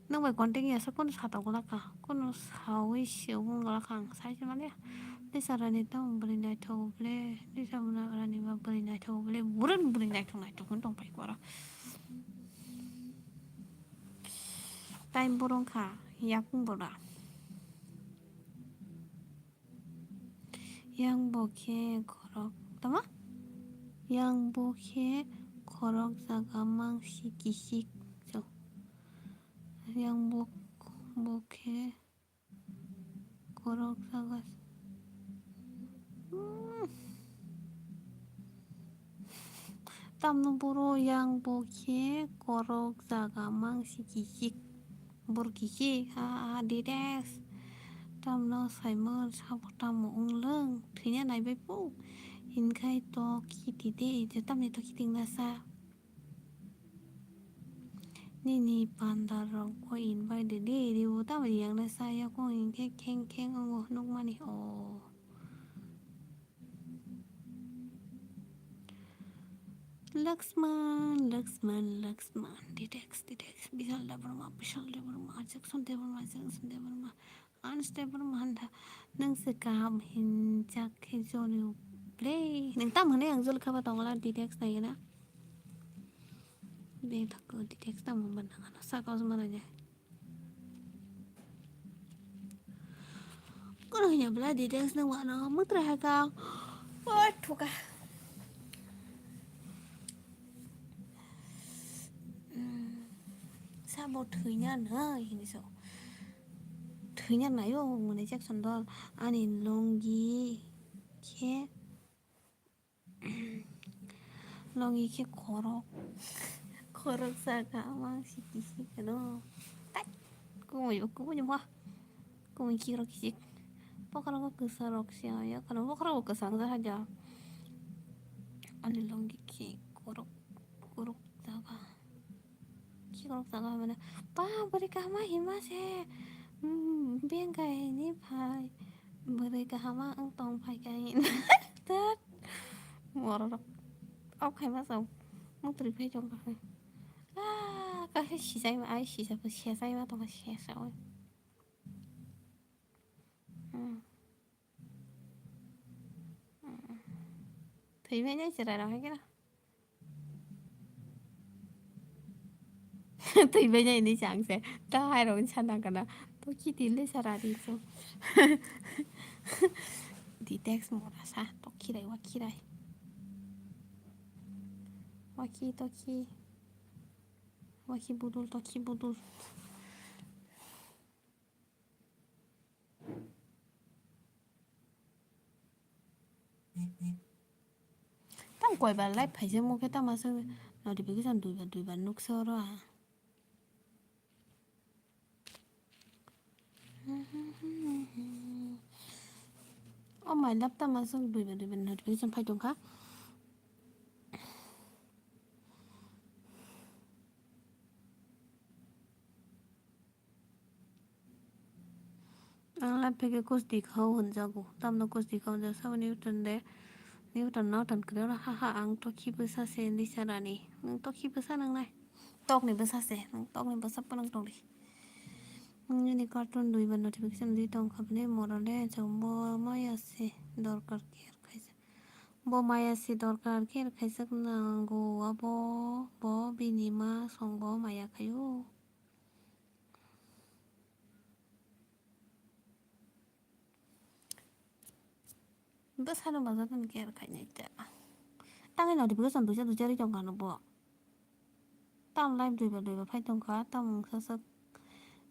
Nwng bai contact ya sa, kunu sa tong glak kha, kunu saui se wng glak kha, ang sai se manya. Lisa Rani tamo bwrwi naithok ble, Lisa Rani ba bwrwi naithok ble, burun bwrwi naithok naithok hwn tong pai kora. Time borong kha, yakung bora. Yang bo khe khorok, tama? Yang bo khe khorok jaga mangsi kisik. So. Yang bo, bo khe khorok jaga. Hmm. Tamno boro yang bo khe khorok jaga mangsi kisik. Bor kisi, ha, ha, details. Tamno saimon sabo tamo wng lwng, thwina naibai po. Hinkhai to khiti de, je tamni to khiting nasa. Nini panda rok ko invite de, de, de, bo tamo yang nasa ya ko hinkhe kheng kheng wngo nukmani, oh. Laxman, Laxman, Laxman, Ditex, Ditex, Bishal Debbarma, Bishal Debbarma, Jackson Debbarma, Jackson Debbarma, Hans Debbarma, Handa, nwng se kaham hinjak khe joni ble, nwng tam hwnwi ang jol khaba tongla Ditex naigena. Beng thakko Ditex tam hwnba nangano, saka ojma nainai. Kono hwnyo bwla details nung wano mwtrai hai kang. Oi, thuka. Hmm, sabo thwina nai hini so. Thwina naio mwnai Jackson dol ani longi khe. Longi khe khorok. Khorok saka mang siki siki no. Tai. Kumui bo kumui mo. Kumui kiro kisik. Pokora bo kwsa rok se ya kono pokora bo kwsa ang jaha ja. Ani longi khe khorok khorok jaga. Khikrok jaga mane, "Pa, bwrwi kahama hima se, hmm, beng kaini phai, bwrwi kahama wng tong phai kaini." Tat, morok, ok khaima sa, muktrwi phai tong kha. Ah, kaisa sijai ma, ai sijak sejai ma tong kha, sesa oi. Hmm. Hmm. Thwi phai nai chwrai rok hai khe na. Twi bai nai ni chang se. Ta hai rong sana kana. To ki tin le sara di so. Di text mora sa. To ki rai wa ki rai. Wa ki to ki. Wa ki budul to ki budul. Tam koi bar live phaijak mo khe tamo aswk notification duibar duibar nuksa oro ah. Oh my love, tamo aswk duibar duibar notification phai tongkha. Ang live phege kuch dikhao hwnjago. Tamno kuch dikhao hwnjak sabo Newton de. Newton no ton kwrwi oro, haha, ang tokhi bwsa se Nisha Rani. Nwng tokhi bwsa nang nai. Tokni bwsa se. Nwng tokni bwsa phano tongdi. Nwng nini cartoon dui ba notification di tong kha bini moro le chwng bo maya se dorkar care khaijak. Bo maya se dorkar care khaijak nango abo bo bini ma song bo maya khaio. Bwsano bazar ni care khainai ta. Tangwi notification duisa duisa ri tongkha no bo. Tam live duiba duiba phai tongkha, tam wngsa sak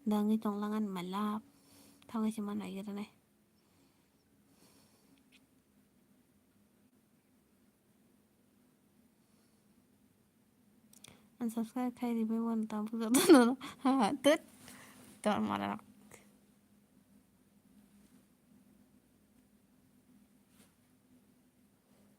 dangwi tonglangan malap. Thangwi se ma naiwi rwnai. Unsubscribe khai ribai wano tabuk jotono. Ha, tut. Tor mara rok.